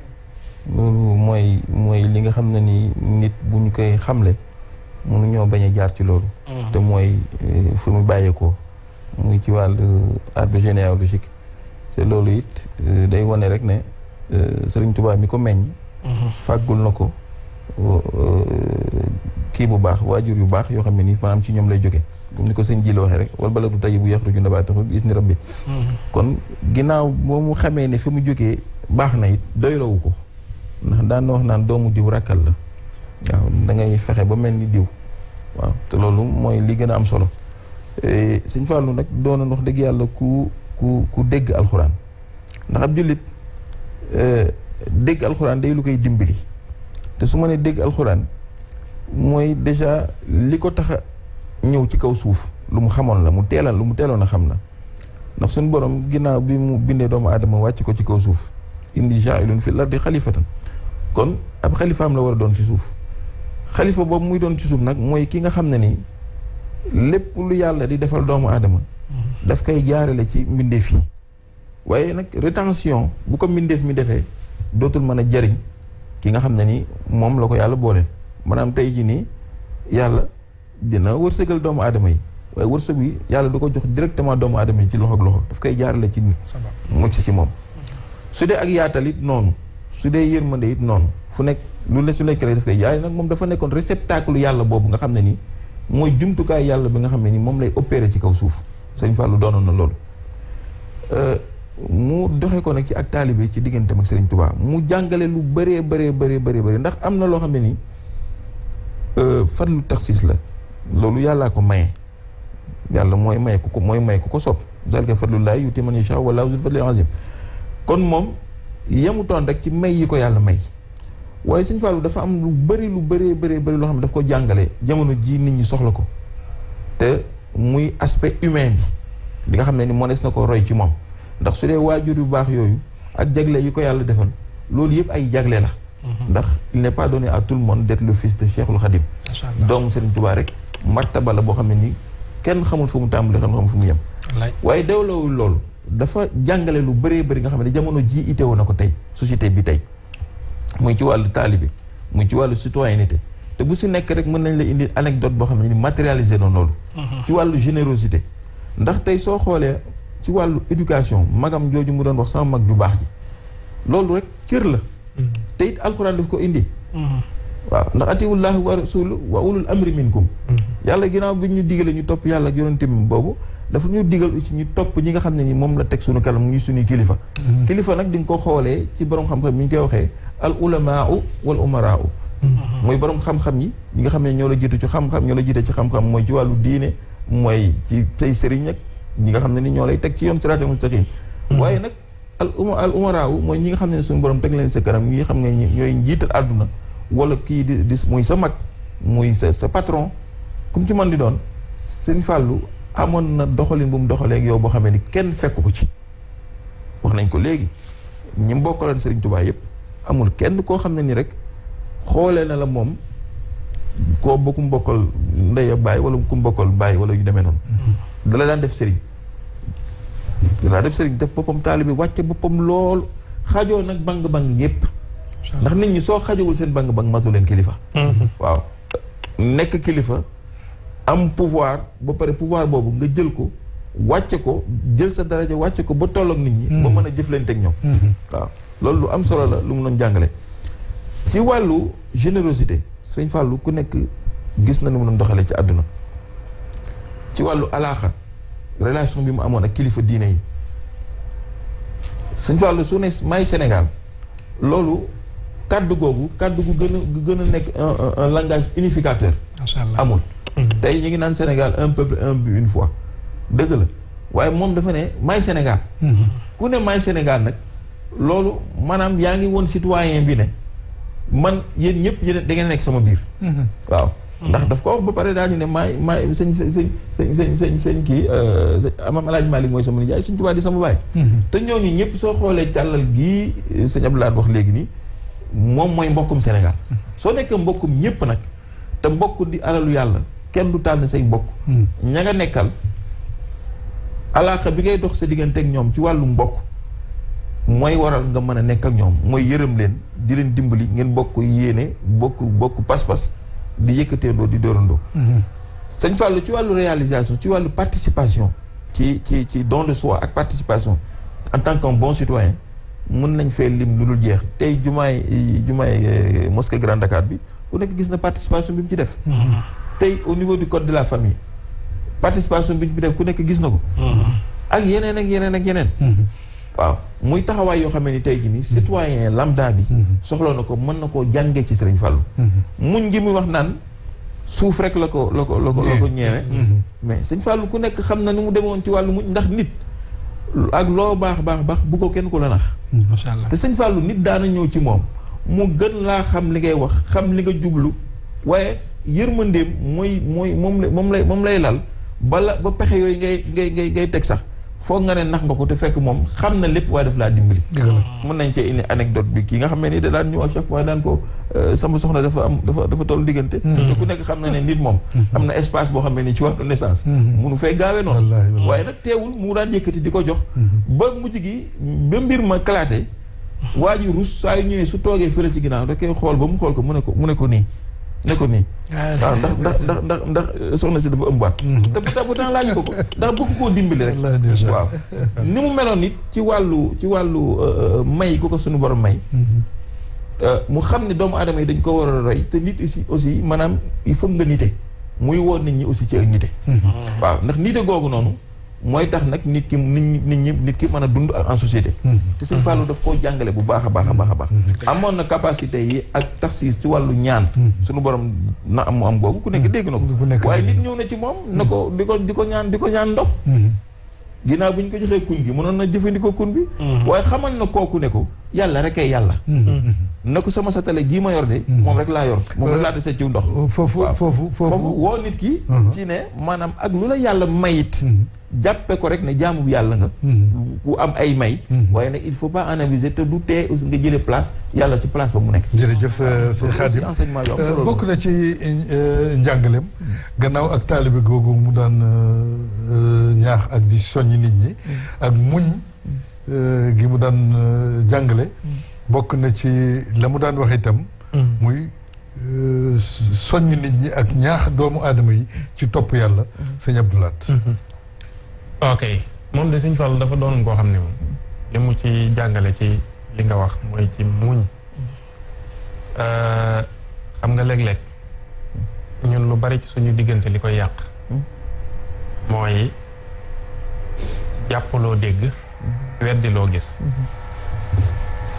Speaker 4: loolu mooy li nga xam ne ni nit bu ñu koy xamle mënuñoo bañ a jaar ci loolu te mooy fu mu bàyyeekoo muy ci wàllu arbre généalogique te loolu it day wane rek ne Sëriñ Tuubaa mi ko meññ fàggul na ko kii bu baax waajur yu baax yoo xam ne nii maanaam ci ñoom lay jóge comme ni ko sëñ ji la waxee rek wal baladu tayyibu yaxruju nabaatuhu bi izni rabbi kon ginnaaw boo mu xamee ne fi mu jógee baax na it doylawu ko ndax daan na wax naan doomu diw rakkal la waaw da ngay fexe ba mel ni diw waaw te loolu mooy li gën a am solo sëñ Fallou nag doon wax dëgg yàlla ku dégg alxuraan ndax ab jullit dégg alxuraan day lu koy dimbali te su ma nee dégg alxuraan mooy déjà li ko tax a ñëw ci kaw suuf lu mu xamoon la lu mu teeloon a xam la ndax suñu borom ginnaaw bi mu bindee doomu aadama wàcc ko ci kaw suuf indi jaa'ilun fil ardi xalifatan kon ab xalifaam la war a doon ci suuf xalifa boobu muy doon ci suuf nag mooy ki nga xam ne ni lépp lu yàlla di defal doomu aadama daf koy jaarale ci mbindeef yi waaye nag rétention bu ko mbindeef mi defee dootul mën a jariñ ki nga xam ne ni moom la ko yàlla boole maanaam tey ji nii yàlla dina wërsëgal doomu aadama yi waaye wërsëg bi yàlla du ko jox directement doomu aadama yi ci loxo ak loxo daf koy jaarale ci nit mucc ci moom su dee ak yaatal it noonu su dee yërmande it noonu fu nekk lu ne su nekk rek daf koy jaay nag moom dafa nekkoon réceptacle yàlla boobu nga xam ne ni mooy jumtukaay yàlla bi nga xam ne ni moom lay opéré ci kaw suuf sëñ Fallou doonoon na loolu mu doxe ko nag ci ak taalibe ci digganteem ak Sëriñ Tuubaa mu jàngale lu bëree ndax am na loo xam ne ni fadlu taxsis la loolu yàllaa ko maye yàlla mooy maye ku ko sopp zalika fadlullaahi yu'tiihi man yashaa wallaahu zul fadlil aziim kon moom yemutoon rek ci may yi ko yàlla may waaye Sëñ Fallu dafa am lu bëree loo xam ne daf ko jàngale jamono ji nit ñi soxla ko te muy aspect humain bi li nga xam ne ni mënees na ko roy ci moom ndax su dee waajur yu baax yooyu ak jagle yi ko yàlla defal loolu yëpp ay jagle la ndax il n'est pas donné à tout le monde d'être le fils de Cheikhul Khadim doomu Serigne Touba rek martaba la boo xam ne ni kenn xamul fu mu tàmbali xamul fu mu yem waaye dewlawul loolu dafa jàngale lu bëri nga xam ne jamono ji itteewu na ko tey société bi tey muy ci wàllu taalibe muy ci wàllu citoyenneté te bu si nekk rek mën nañ la indi anecdote boo xam ne ni matérialisé noonu loolu ci wàllu générosité ndax tey soo xoolee ci wàllu éducation magam jooju mu doon wax sama mag ju baax ji loolu rek cër la te it alxuraan daf ko indi waaw ndax atiwullahi wa rasulu wa ulul amri minkum yàlla ginnaaw bi ñu digale ñu topp yàlla ak yonentam boobu dafa ñu digal ci ñu topp ñi nga xam ne ni moom la teg suñu kanam ñu suñuy kilifa kilifa nag di nga ko xoolee ci borom xam-xam mi ñu koy waxee al ulamaau wal umaraau mooy borom xam-xam yi ñi nga xam ne ñoo la jiitu ci xam-xam ñoo la jiite ci xam-xam mooy ci wàllu diine mooy ci tey sëriñ ak ñi nga xam ne ni ñoo lay teg ci yoon siraatal mustaqim waaye nag al umaraaw mooy ñi nga xam ne suñu borom teg leen sa kanam ñi nga xam ne ñooy njiital àdduna wala kii di muy sa mag muy sa patron comme ci man di doon Sëñ Fallou amoon na doxalin bu mu doxalee ak yow boo xamee ni kenn fekk ko ci wax nañ ko léegi ñi mbokkaloon Sëriñ Tuubaa yëpp amul kenn koo xam ne ni rek xoolee na la moom koo bokku mbokkal ndey baay wala ku mbokkal baay wala yu demee noonu dala daan def sëriñ def boppam taalibe wàcce boppam lool xajoo nag bang-bang yépp ndax nit ñi soo xajowul seen bang-bang matu leen kilifa waaw nekk kilifa am pouvoir ba pare pouvoir boobu nga jël ko wàcce ko jël sa daraja wàcce ko ba tolloog nit ñi ba mën a jëflante ak ñoom waaw loolu lu am solo la lu mu doon jàngale ci wàllu générosité Sëñ Fallou ku nekk gis na ni mu doon doxalee ci àdduna ci wàllu alaaxa relation bi mu amoon ak kilifa diine yi Sëñ Fallou su ne may Sénégal loolu kàddu googu kàddu gu gën a nekk un langage unificateur amul tey ñu ngi naan Sénégal un peuple un but une foi dëgg la waaye moom dafa ne may Sénégal ku ne may Sénégal nag loolu maanaam yaa ngi woon citoyen bi ne man yéen ñëpp yéen da ngeen nekk sama biir waaw ndax daf ko wax ba pare daañu ne maay sëñ kii Maam El Hadj Malick mooy sama nijaay Sëñ Tuubaa di sama baay te ñooñu ñëpp soo xoolee càllal gii sëñ Abdoulaye wax léegi nii moom mooy mbokkum Sénégal soo nekkee mbokkum ñëpp nag te mbokk di alalu yàlla kenn du tànn say mbokk ña nga nekkal alaaka bi ngay dox sa diggante ak ñoom ci wàllu mbokk mooy waral nga mën a nekk ak ñoom mooy yërëm leen di leen dimbali ngeen bokk yéene bokk pas-pas di yëkkateendoo di dóorandoo Sëñ Fallou ci wàllu réalisation ci wàllu participation ci don de soi ak participation en tant qu'un bon citoyen mën nañ fee lim lu dul jeex tey jumaay mosquée Grand Dakar bi ku nekk gis na participation bi mu ci def tey au niveau du code de la famille participation bi ñu fi def ku nekk gis na ko ak yeneen ak yeneen ak yeneen waaw muy taxawaay yoo xam ne ni tey jii nii citoyen lambda bi soxla na ko mën na koo jàngee ci Sëriñ Fallou muñ ngi muy wax naan suuf rek la ko ñeewe mais Sëñ Fallou ku nekk xam na ni mu demoon ci wàllu muñ ndax nit ak loo baax bu ko kenn ko la nax
Speaker 2: macha allah
Speaker 4: te Sëñ Fallou nit daana ñëw ci moom mu gën laa xam li ngay wax xam li nga jublu waaye yërmandeem moom lay lal ba pexe yooyu ngay teg sax foog nga ne nax nga ko te fekk moom xam na lépp waaye daf laa dimbali mën nañ cee indi anecdote bi kii nga xam ne ni da daan ñëw à chaque fois daan ko sama soxna dafa toll diggante te ku nekk xam na ne nit moom am na espace boo xam ne ni ci wàllu naissance munu fay gaawee noonu waaye nag teewul mu daan yëkkati di ko jox ba mujj gi ba mbir ma kalaate waa ji rus saa yu ñëwee su toogee fële ci ginnaaw da koy xool ba mu xool ko mu ne ko nii waaw ndax soxna si dafa ëmbaat te pourtant laaj ko ndax bëgg koo dimbali rek waaw ni mu meloon nit ci wàllu may ku ko suñu borom may mu xam ne doomu aadama yi dañ ko war a roy te nit aussi maanaam il faut nga nite muy woon nit ñi aussi ci ak nite waaw ndax nite googu noonu mooy tax nag nit ki mën a dund en société te Sëñ Fallou daf koo jàngale bu baax a baax amoon na capacité yi ak taxis ci wàllu ñaan suñu borom na am mu am googu ku nekk dégg na ko waaye nit ñëw na ci moom na ko di ko ñaan ndox ginnaaw bi ñu ko joxee kun gi mënoon na jëfandikoo kun bi waaye xamal na kooku ne ko yàlla rek ay yàlla na ko sama satale gii ma yor de moom rek laa yor moom rek laa desee ciw ndox foofu woo nit ki ci ne maanaam ak lu la yàlla mayit jàppe ko rek ne jaamu bi yàlla nga ku am ay may waaye nag il faut pas analyser te du tee aussi nga jëlee place yàlla ci place ba mu nekk
Speaker 1: jërëjëf sëñ Khadim
Speaker 4: enseignement yu am solo
Speaker 1: bokk na ci njàngaleem gannaaw ak taalibe googu mu daan ñaax ak di soññ nit ñi ak muñ gi mu daan jàngale bokk na ci la mu daan wax itam muy soññ nit ñi ak ñaax doomu aadama yi ci topp yàlla sëñ Abdou Lahat
Speaker 3: ok moom de Sëñ Fallu dafa doon koo xam ne moom li mu ci jàngale ci li nga wax mooy ci muñ xam nga léeg-léeg ñun lu bari ci suñu diggante li koy yàq mooy jàppaloo dégg weddi loo gis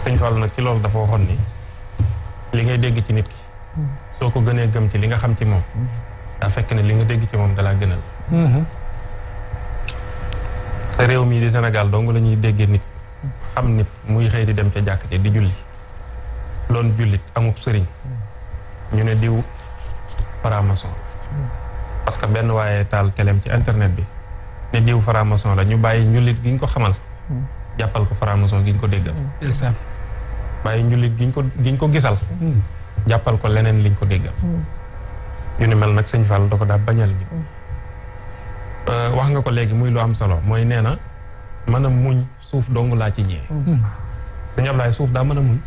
Speaker 3: Sëñ Fallu nag ci loolu dafa waxoon ni li ngay dégg ci nit ki soo ko gënee gëm ci li nga xam ci moom daa fekk ne li nga dégg ci moom dalaa gënal sa réew mii di Sénégal dong la ñuy déggee nit xam nit muy xëy di dem ca jàkk ci di julli doon jullit amub sëriñ ñu ne diw franc-maçon parce que benn waaye taal teleem ci internet bi ne diw franc-maçon la ñu bàyyi njullit gi ñu ko xamal jàppal ko franc-maçon gi ñu ko déggal bàyyi njullit gi ñu ko gisal jàppal ko leneen liñ ko déggal yu ne mel nag sëñ Fall da ko daa bañal nit wax nga ko léegi muy lu am solo mooy nee na mën a muñ suuf dong laa ci ñëwee sëñ Ablaye suuf daa mën a muñ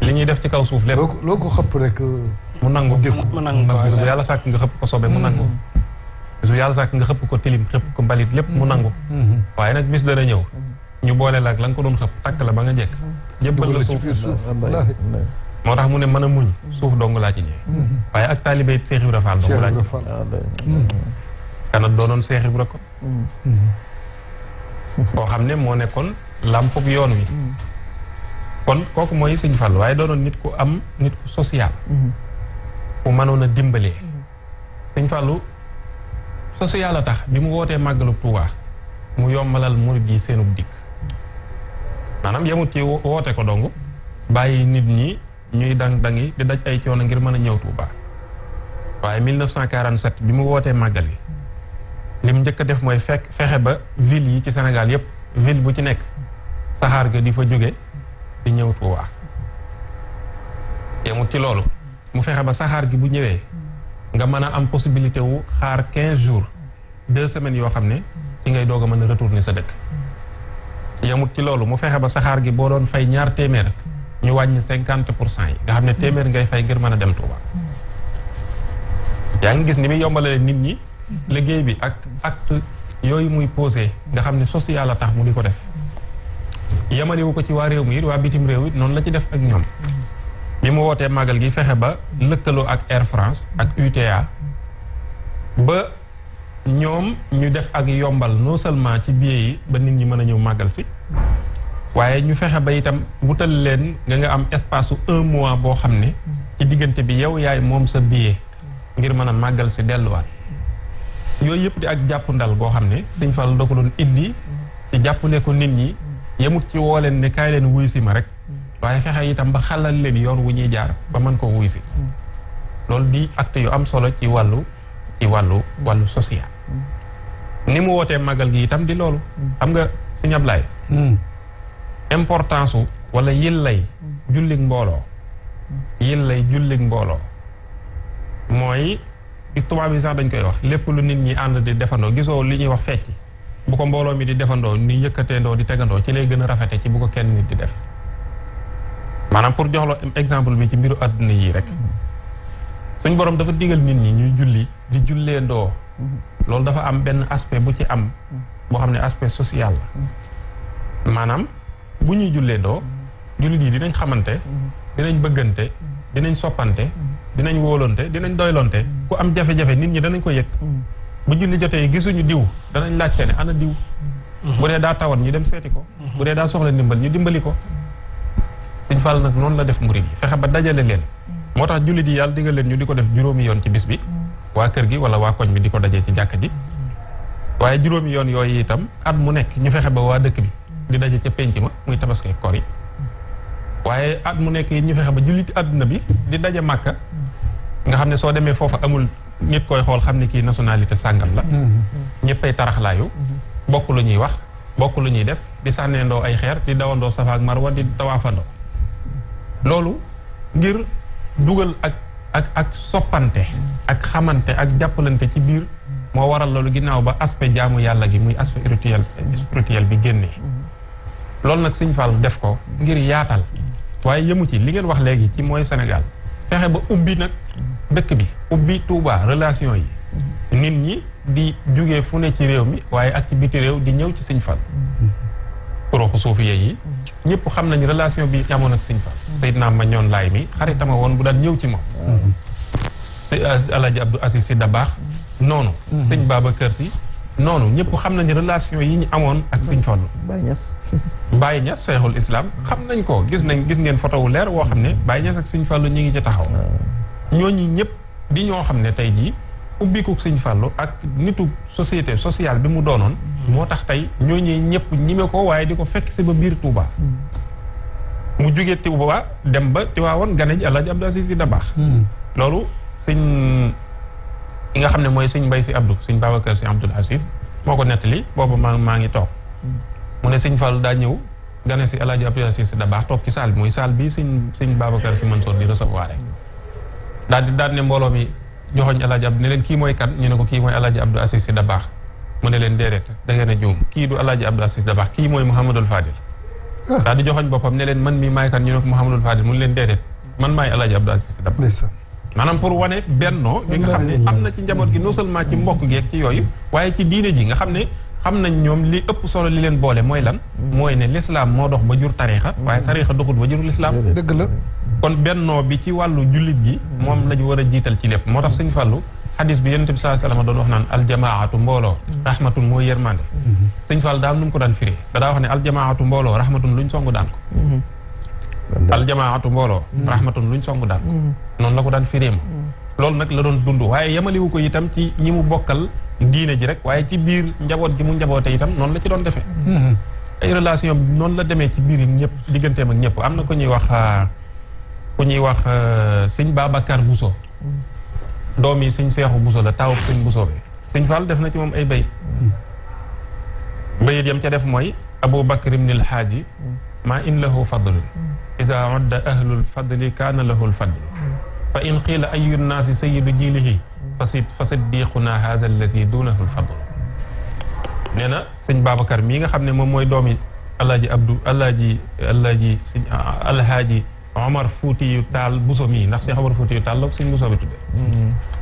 Speaker 3: li ñuy def ci kaw suuf lépp
Speaker 1: loo ko xëpp rek
Speaker 3: mu nangu
Speaker 2: mu nangu
Speaker 3: bu yàlla sàkk nga xëpp ko sobe mu nangu bis bu yàlla sàkk nga xëpp ko tilim xëpp ko mbalit lépp mu nangu waaye nag bis dana ñëw ñu boole la ak la nga ko doon xëpp takk la ba nga jekk jébbal la suuf moo tax mu ne mën a muñ suuf dong laa ci ñëwee waaye ak taalibe Seex Ibra Faal dong laa ci kanat doonoon Seex Ibra ko koo xam ne moo nekkoon làmpub yoon wi kon kooku mooy sëñ Fall waaye doonoon nit ku am nit ku social ku mënoon a dimbalee sëñ Fallu social a tax bi mu wootee màggalu Tuubaa mu yombalal murid yi seenub dikk maanaam yemut ci woote ko dong bàyyi nit ñi ñuy dang-dangi di daj ay coono ngir mën a ñëw Tuubaa waaye 1947 bi mu wootee màggal yi lim njëkk a def mooy fexe ba ville yi ci Sénégal yépp ville bu ci nekk saxaar ga di fa jóge di ñëw Tuubaa yemut ci loolu mu fexe ba saxaar gi bu ñëwee nga mën a am possibilité wu xaar 15 jours 2 semaines yoo xam ne ci ngay doog a mën a retourner sa dëkk yemut ci loolu mu fexe ba saxaar gi boo doon fay 2 téeméer ñu wàññi 50% yi nga xam ne téeméer ngay fay ngir mën a dem Tuubaa yaa ngi gis ni muy yombalalee nit ñi liggéey bi ak acte yooyu muy posé nga xam ne social la tax mu di ko def yemaliwu ko ci waa réew mi it waa bitim réew it noonu la ci def ak ñoom bi mu wootee màggal gi fexe ba lëkkaloo ak Air France ak UTA ba ñoom ñu def ak yombal non seulement ci billet yi ba nit ñi mën a ñëw màggal si waaye ñu fexe ba itam wutal leen nga am espace su 1 mois boo xam ne ci diggante bi yow yaay moom sa billet ngir mën a màggal si delluwaat yooyu yëpp di ak jàpp ndal boo xam ne sëñ Fall da ko doon indi ci jàppale ko nit ñi yemut ci woo leen ne kaay leen wuy si ma rek waaye fexe itam ba xalal leen yoon wu ñuy jaar ba mën ko wuy si loolu di acte yu am solo ci wàllu social ni mu wootee màggal gi itam di loolu xam nga sëñ Ablaye importance wala yillay jullig mbooloo mooy tubaab yi sax dañ koy wax lépp lu nit ñi ànd di defandoo gisoo li ñuy wax fecc bu ko mbooloo mi di defandoo ni yëkkateendoo di tegandoo ci lay gën a rafete ci bu ko kenn nit di def maanaam pour jox la exemple bi ci mbiru àdduna yi rek suñ borom dafa digal nit ñi ñuy julli di julleendoo loolu dafa am benn aspect bu ci am boo xam ne aspect social la maanaam bu ñuy julleendoo jullit yi dinañ xamante dinañ bëggante dinañ soppante dinañ wóolonte dinañ doylonte ku am jafe-jafe nit ñi danañ ko yëg bu julli jotee gisuñu diw danañ laajte ne ana diw bu dee daa tawat ñu dem seeti ko bu dee daa soxla ndimbal ñu dimbali ko Sëñ Fall nag noonu la def murid yi fexe ba dajale leen moo tax jullit yi yàlla digal leen ñu di ko def juróomi yoon ci bis bi waa kër gi wala waa koñ bi di ko dajee ci jàkka ji waaye juróomi yoon yooyu itam at mu nekk ñu fexe ba waa dëkk bi di daje ca pénc ma muy tabaski kor yi waaye at mu nekk yi ñu fexe ba julliti àdduna bi di daje Màkka nga xam ne soo demee foofa amul nit koy xool xam ne kii nationalité sàngam la ñëppay taraxlaayu bokk lu ñuy wax bokk lu ñuy def di sànneendoo ay xeer di dawandoo Safa ak Marwa di tawaafandoo loolu ngir dugal ak soppante ak xamante ak jàppalante ci biir moo waral loolu ginnaaw ba aspect jaamu yàlla gi muy aspect spirituel bi génnee loolu nag Sëñ Fall def ko ngir yaatal waaye yëmu ci li ngeen wax léegi ci mooy Sénégal fexe ba ubbi nag dëkk bi ubbi Touba relation yi nit ñi di jóge fu ne ci réew mi waaye ak ci biti réew di ñëw ci Sëñ Fall toroxu suufiye yi ñëpp xam nañ relation bi amoon ak Sëñ Fall Seydina Mañoon Laay mi xaritama woon bu daan ñëw ci moom Alaaji Abdou Aziz Si Dabaax noonu Sëñ Babacar Si noonu ñëpp xam nañ relation yi ñu amoon ak Sëñ Fall Baye Niass Seexul Islam xam nañ ko gis ngeen photo wu leer woo xam ne Baye Niass ak Sëñ Fall ñu ngi ci taxaw ñooñu ñëpp di ñoo xam ne tey jii ubbiku sëñ Fallou ak nitu société sociale bi mu doonoon moo tax tey ñooñu ñëpp ñime ko waaye di ko fekk si ba biir Touba mu jógee Touba dem ba Tiwaawoon gane ji Alaaji Abdou Aziz Sy Dabakh loolu sëñ ki nga xam ne mooy sëñ Mbay Si Abdou sëñ Babacar Si Abdoul Aziz moo ko nettali boobu maa ngi toog mu ne sëñ Fallou daa ñëw gane si Alaaji Abdou Aziz Sy Dabakh toog ci salle bi muy salle bi sëñ Babacar Si Mansour di recevoir daal ne mbooloo mi joxoñ Alaaji Abdou ne leen kii mooy kan ñu ne ko kii mooy Alaaji Abdou Aziz Sy Dabakh mu ne leen déedéet da ngeen a juum kii du Alaaji Abdou Aziz Sy Dabakh kii mooy Mouhamadul Fadil daal di joxoñ boppam ne leen man mi maay kan ñu ne ko Mouhamadul Fadil mu ne leen déedéet man maay Alaaji Abdou Aziz Sy Dabakh maanaam pour wane bennoo gi nga xam ne am na ci njaboot gi non seulement ci mbokk gi ak ci yooyu waaye ci diine ji nga xam ne xam nañ ñoom li ëpp solo li leen boole mooy lan mooy ne l'islam moo dox ba jur tariixa waaye tariixa doxut ba jur l'islam
Speaker 1: dëgg la
Speaker 3: kon bennoo bi ci wàllu jullit gi moom lañu war a jiital ci lépp moo tax sëñ Fallou xadis bi yonent bi sallallahu alayhi wasallam doon wax naan aljamaatu mbooloo rahmatun mooy yërmande sëñ Fallou daal nu mu ko daan firee dadaa wax ne aljamaatu mbooloo rahmatun luñ songu daan ko aljamaatu mbooloo rahmatun luñ songu daan ko noonu la ko daan firee ma loolu nag la doon dund waaye yamaliwu ko itam ci ñi mu bokkal diine ji rek waaye ci biir njaboot gi mu njaboote itam noonu la ci doon defee ay relation bi noonu la demee ci biir ñëpp digganteem ak ñëpp am na ku ñuy wax sëñ Babacar Bousso doom yi sëñ Seexu Bousso la taawub sëñ Bousso bi sëñ Fall def na ci moom ay bayit yam ca def mooy Abou Bakr ibn al Haaji maa in lahu fadlun ida udda ahlul fadli kaana lahul fadlu fa in qiila ayu nnaasi sayyidu jiilihi fa siddiquna haada alladi duunahu lfadlu nee na sëñ Babacar mii nga xam ne moom mooy doomi alhaaji Omar Fuutiyu Taal Buso mii ndax Cheikh Omar Fuutiyu Taal la sëñ Buso bi tudde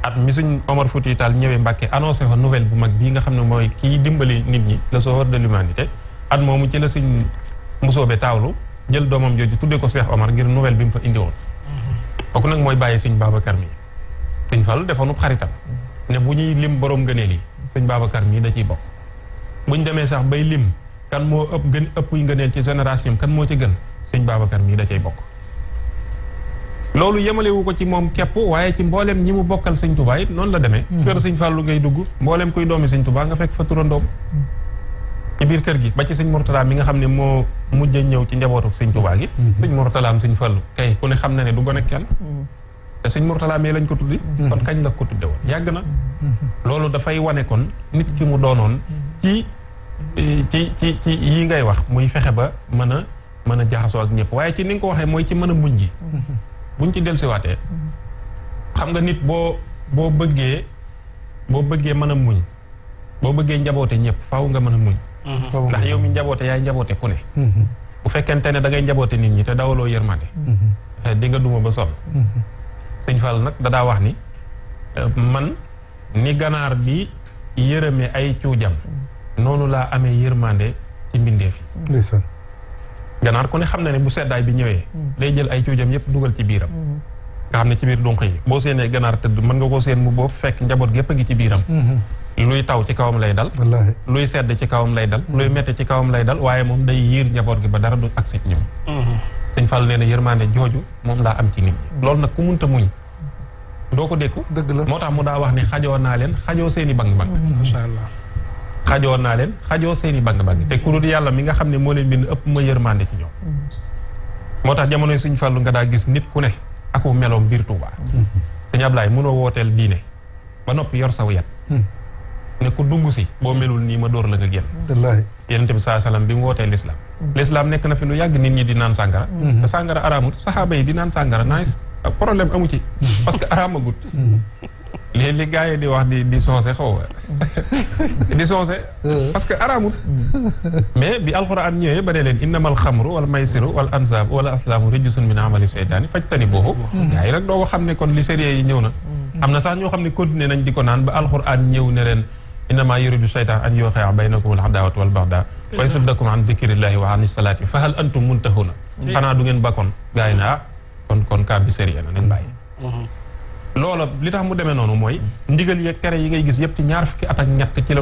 Speaker 3: at mi sëñ Omar Fuutiyu Taal ñëwee Mbàkke annoncé fa nouvelle bu mag bii nga xam ne mooy kii dimbali nit ñi le sauveur de l'humanité at moomu ci la sëñ Buso be taawlu jël doomam jooju tuddee ko Cheikh Omar ngir nouvelle bi mu fa indi woon kooku nag mooy bàyyi sëñ Babacar mii sëñ Fallu defoonub xaritam ne bu ñuy lim borom gëneel yi sëñ Babacar mii da ciy bokk buñ demee sax bay lim kan moo ëpp ngëneel ci génération kan moo ci gën sëñ Babacar mii da cay bokk loolu yemalewu ko ci moom képp waaye ci mbooleem ñi mu bokkal sëñ Touba it noonu la demee kër sëñ Fallu ngay dugg mbooleem kuy doomi sëñ Touba nga fekk fa turandoom ci biir kër gi ba ci sëñ Mourtala mi nga xam ne moo mujj ñëw ci njabootu sëñ Touba gi sëñ Mourtalaam sëñ Fallu kay ku ne xam na ne du gone kenn te sëñ Mourtala mi lañ ko tuddi kon kañ la ko tudde woon yàgg na loolu dafay wane kon nit ki mu doonoon ci yi ngay wax muy fexe ba mën a jaxasoo ak ñëpp waaye ci ni nga ko waxee mooy ci mën a muñ gi buñ ci dellusiwaatee xam nga nit boo bëggee mën a muñ boo bëggee njaboote ñëpp faaw nga mën a muñ ndax yow mi njaboote yaay njaboote ku ne bu fekkente ne da ngay njaboote nit ñi te dawaloo yërmande di nga duma ba sonn sëñ Fall nag dadaa wax ni man ni ganaar bi yërëme ay cuujam noonu laa amee yërmande ci mbindeef yi ganaar ku ne xam na ne bu seddaay bi ñëwee day jël ay cuujam yëpp dugal ci biiram nga xam ne ci biir dunq yi boo seenee ganaar tëdd mën nga koo seen mu boobu fekk njaboot gépp a ngi ci biiram luy taw ci kawam lay dal luy sedd ci kawam lay dal luy metti ci kawam lay dal waaye moom day yiir njaboot gi ba dara du agsi ci ñoom sëñ Fall nee na yërmande jooju moom laa am ci nit ñi loolu nag ku munta muñ doo ko dékku
Speaker 1: dëgg la moo
Speaker 3: tax mu daa wax ne xajoo naa leen xajoo seeni bang-bang
Speaker 2: masha Allah
Speaker 3: xajoo naa leen xajoo seeni bang-bang te ku dul yàlla mi nga xam ne moo leen bind ëpp ma yërmande ci ñoom moo tax jamonoy sëñ Fallu nga daa gis nit ku ne aku meloom biir Tuuba sëñ Ablaay mënoo wooteel diine ba noppi yor saw yat ne ku dugg si boo melul nii ma dóor la nga génn
Speaker 1: wallaahi
Speaker 3: Yonent bi saa salaam bi mu wootee l'islam nekk na fi lu yàgg nit ñi di naan sàngara te sàngara araamut saxaaba yi di naan sàngara nice problème amu ci parce que araamagut li gars yi di wax di soose xaw di soose parce que araamut mais bi alxuraan ñëwee ba ne leen innamal xamru wal maysiru wal ansaabu wala aslaamu rijsun min amali seytaani fajtanibuuhu gars yi nag doo ko xam ne kon li sérieux yi ñëw na am na sax ñoo xam ne continuer nañ di ko naan ba alxuraan ñëw ne leen innamaa yuridu seytaan an yuqi'a baynakum al adaawata wal bagdaa wa yasuddakum an dikrillaahi wa ani salaati fa hal antum muntahuuna xanaa du ngeen bakkoon gars yi ne kon cas bi sérieux na nañ bàyyi loola li tax mu demee noonu mooy ndigal yeeg tere yi ngay gis yëpp ci ñaar fukki at ak ñett ci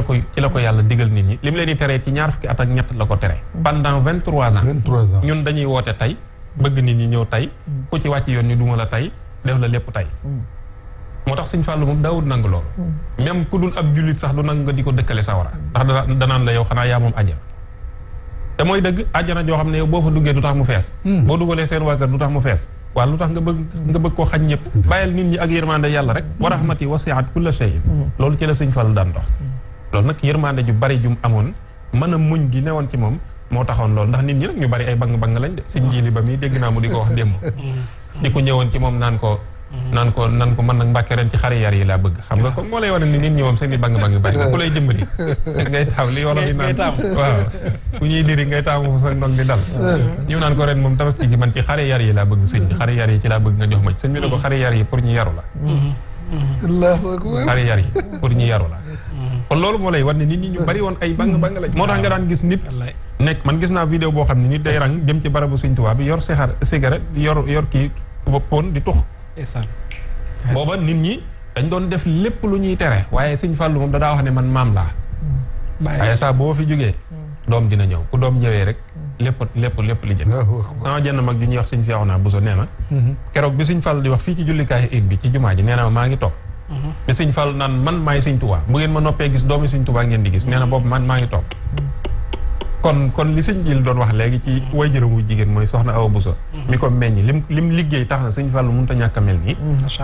Speaker 3: la ko yàlla digal nit ñi li mu leen di teree ci ñaar fukki at ak ñett la ko tere pendant 23 ans ñun dañuy woote tey bëgg nit ñi ñëw tey ku ci wàcc yoon ñu duma la tey def la lépp tey moo tax sëñ Fallou moom daawut nangu loolu même ku dul ab jullit sax du nangu nga di ko dëkkale sawara ndax danaan la yow xanaa yaa moom àjjana te mooy dëgg àjjana joo xam ne yow boo fa duggee du tax mu fees boo dugalee seen waa kër du tax mu fees waaw lu tax nga bëgg koo xañ ñëpp bàyyil nit ñi ak yërmande yàlla rek wa rahmati wasi'at kulla shay'in loolu ci la sëñ Fallou daan dox loolu nag yërmande ju bari jum amoon mën a muñ gi newoon ci moom moo taxoon loolu ndax nit ñi nag ñu bari ay bang lañ de sëñ Jili ba mi dégg naa mu di ko wax démb di ko ñëwoon ci moom naan ko man nag Mbàkke ren ci xari yar yi laa bëgg xam nga comme moo lay wane ni nit ñi moom seen i bang bari ku lay dimbali ngay taw li wala di naan waaw ku ñuy diri ngay taamu sa ndong di dal ñu naan ko ren moom tabaski gi man ci xari yar yi laa bëgg sëñ bi xari yar yi ci laa bëgg nga jox ma ci sëñ bi ne ko xari yar yi pour ñu yaru la
Speaker 1: allahu akbar
Speaker 3: xari yar yi pour ñu yaru la kon loolu moo lay wan ne nit ñi ñu bari woon ay bang lañ moo tax nga daan gis nit nekk man gis naa vidéo boo xam ne nit day rang jëm ci barabu sëñ Tuubaa bi yor cigarette yor kii boppoon di tux booba nit ñi dañ doon def lépp lu ñuy tere waaye sëñ Fallou moom dadaa wax ne man maam laa waaye saa boo fi jógee doom dina ñëw ku doom ñëwee rek lépp li jëm sama jenn mag ju ñuy wax sëñ Seexuna Buso nee na keroog bi sëñ Fallou di wax fii ci jullikaay it bi ci jumaa ji nee na maa ngi toog bi sëñ Fallou naan man maay sëñ Tuubaa bu ngeen ma noppee gis doomi sëñ Tuubaa ngeen di gis nee na boobu man maa ngi toog kon li sëñ Jil doon wax léegi ci waajuram wu jigéen mooy soxna Awa Buso mi ko meññ lim liggéey tax na sëñ Fallou mënut a ñàkk a mel nii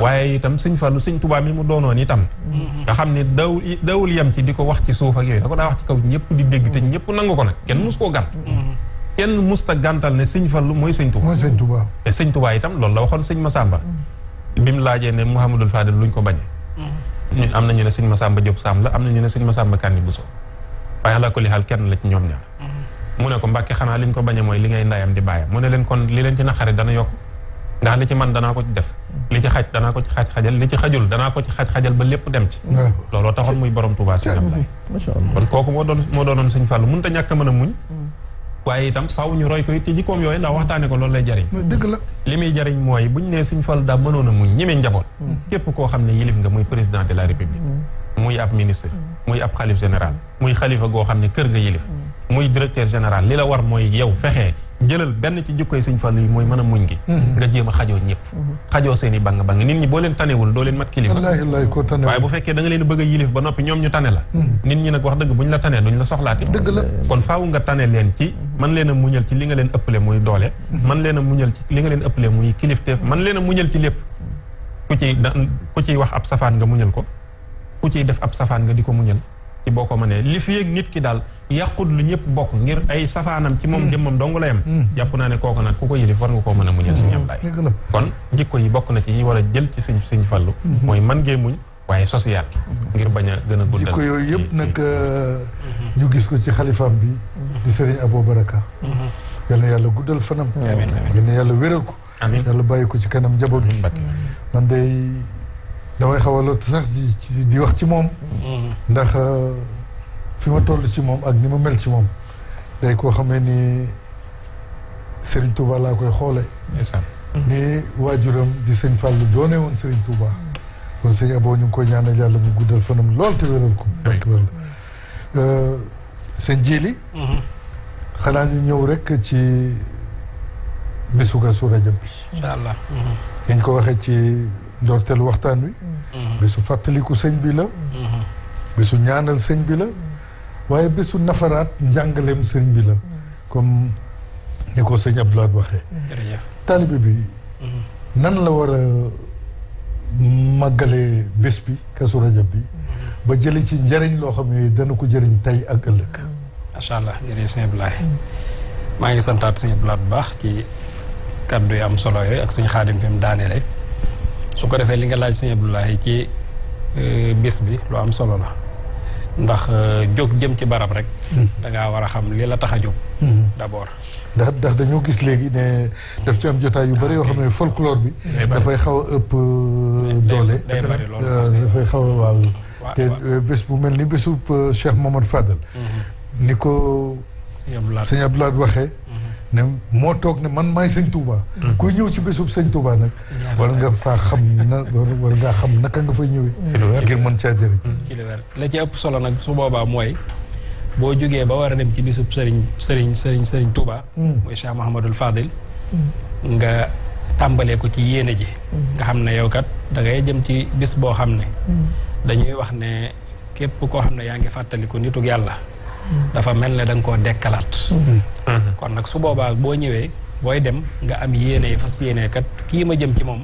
Speaker 3: waaye itam sëñ Fallou sëñ Tuubaa mi mu doonoon itam nga xam ne dawul yem ci di ko wax ci suuf ak yooyu da ko daa wax ci kaw ñëpp di dégg te ñëpp nangu ko nag kenn mus koo gànt kenn musta gàntal ne sëñ Fallou mooy sëñ Tuubaa te sëñ Tuubaa itam loolu la waxoon sëñ Masamba bi mu laajee ne Mouhamadul Fadel luñ ko bañee am na ñu ne sëñ Masamba Diop Sam la am na ñu ne sëñ Masamba Kanni Buso waaye ala kulli xaal kenn la ci ñoom ñaar mu ne ko Mbàkke xanaa liñ ko bañe mooy li ngay ndayam di bàyyam mu ne leen kon li leen ci naqari dana yokk ndax li ci man danaa ko ci def li ci xaj danaa ko ci xaj-xajal li ci xajul danaa ko ci xaj-xajal ba lépp dem ci looloo taxoon muy borom Tuubaa si am lay kon kooku moo doonoon sëñ Fallou mënut a ñàkk a mën a muñ waaye itam faaw ñu roy ko it ci jikkoom yooyu ndax waxtaane ko loolu lay jariñ
Speaker 1: dëgg la
Speaker 3: li muy jariñ mooy buñ nee sëñ Fallou daa mënoon a muñ ñemee njaboot képp koo xam ne yilif nga muy président de la république muy ab ministre muy ab xalif général muy xalifa goo xam ne kër nga yilif muy directeur général li la war mooy yow fexee jëlal benn ci jikkoy sëñ Fallou yi mooy mën a muñ gi nga jéem a xajoo ñëpp xajoo seen i bang nit ñi boo leen tanewul doo leen mat kilifa waaye bu fekkee da nga leen bëgg a yilif ba noppi ñoom ñu tane la nit ñi nag wax dëgg buñ la tanee duñ la soxlaati
Speaker 1: dëgg la
Speaker 3: kon faaw nga tane leen ci man leen a muñal ci li nga leen ëppale muy doole man leen a muñal ci li nga leen ëppale muy kilifteef man leen a muñal ci lépp ku ciy wax ab safaan nga muñal ko ku ciy def ab safaan nga di ko muñal ci boo ko mënee li fi ak nit ki daal yàqut lu ñëpp bokk ngir ay safaanam ci moom jëmmam dong la yem jàpp naa ne kooku nag ku ko yilif war nga koo mën a muñal suñu am laay kon jikko yi bokk na ci yi war a jël ci sëñ Fallou mooy man ngee muñ waaye social ngir bañ a gën a guddal
Speaker 1: jikko yooyu yëpp nag ñu gis ko ci xalifaam bi di Serigne Abou Baraka yal na yàlla guddal fanam yal na yàlla wéral ko yàlla bàyyi ko ci kanam njaboot bi man day damay xaw a lot sax di wax ci moom ndax fi ma toll ci moom ak ni ma mel ci moom day koo xamee ni Serigne Touba laa koy xoole ni waajuram di sëñ Fallou doone woon Serigne Touba kon sëñ Abo ñu ngi koy ñaanal yàlla mu guddal fanam lool te wéral ko barke wàlla sëñ Jili xanaa ñu ñëw rek ci bésu Kazu Rajab bi
Speaker 2: incha allah
Speaker 1: dañ ko waxee ci ndorteelu waxtaan wi bésu fàttaliku sëñ bi la bésu ñaanal sëñ bi la waaye bésu nafaraat njàngaleem sëñ bi la comme ni ko sëñ Abdoulaye waxee taalibe bi nan la war a màggalee bés bi Kazu Rajab bi ba jële ci njëriñ loo xam ne dana ko jëriñ tey ak ëllëg
Speaker 2: macha allah jërëjëf sëñ Abdoulaye maa ngi santaat sëñ Abdoulaye bu baax ci kaddu yu am solo yooyu ak sëñ Xaadim fi mu daaneele su ko defee li nga laaj sëñ Abdoulaye ci bés bi lu am solo la ndax jóg jëm ci barab rek dangaa war a xam li la tax a jóg d'abord
Speaker 1: ndax dañoo gis léegi ne daf ci am jotaay yu bëri yoo xam ne folklore bi dafay xaw a ëpp doole
Speaker 2: day bari loolu sax
Speaker 1: dafay xaw a waaw te bés bu mel ni bésu Cheikh Mamadou Fadal ni ko sëñ Abdoulaye waxee ne moo toog ne man maay sëñ Touba kuy ñëw ci bésub sëñ Touba nag war nga faa xam war ngaa xam naka nga fay ñëwee ngir mën caa jëriñ
Speaker 2: ci li wér la ci ëpp solo nag su boobaa mooy boo jógee ba war a dem ci bisub sëriñ Touba mooy Cheikh Mouhamadul Fadil nga tàmbalee ko ci yéene ji nga xam ne yow kat da ngay jëm ci bis boo xam ne dañuy wax ne képp koo xam ne yaa ngi fàttaliku nitug yàlla dafa mel ne da nga koo dekkalaat kon nag su boobaa boo ñëwee booy dem nga am yéene fas yéene kat kii ma jëm ci moom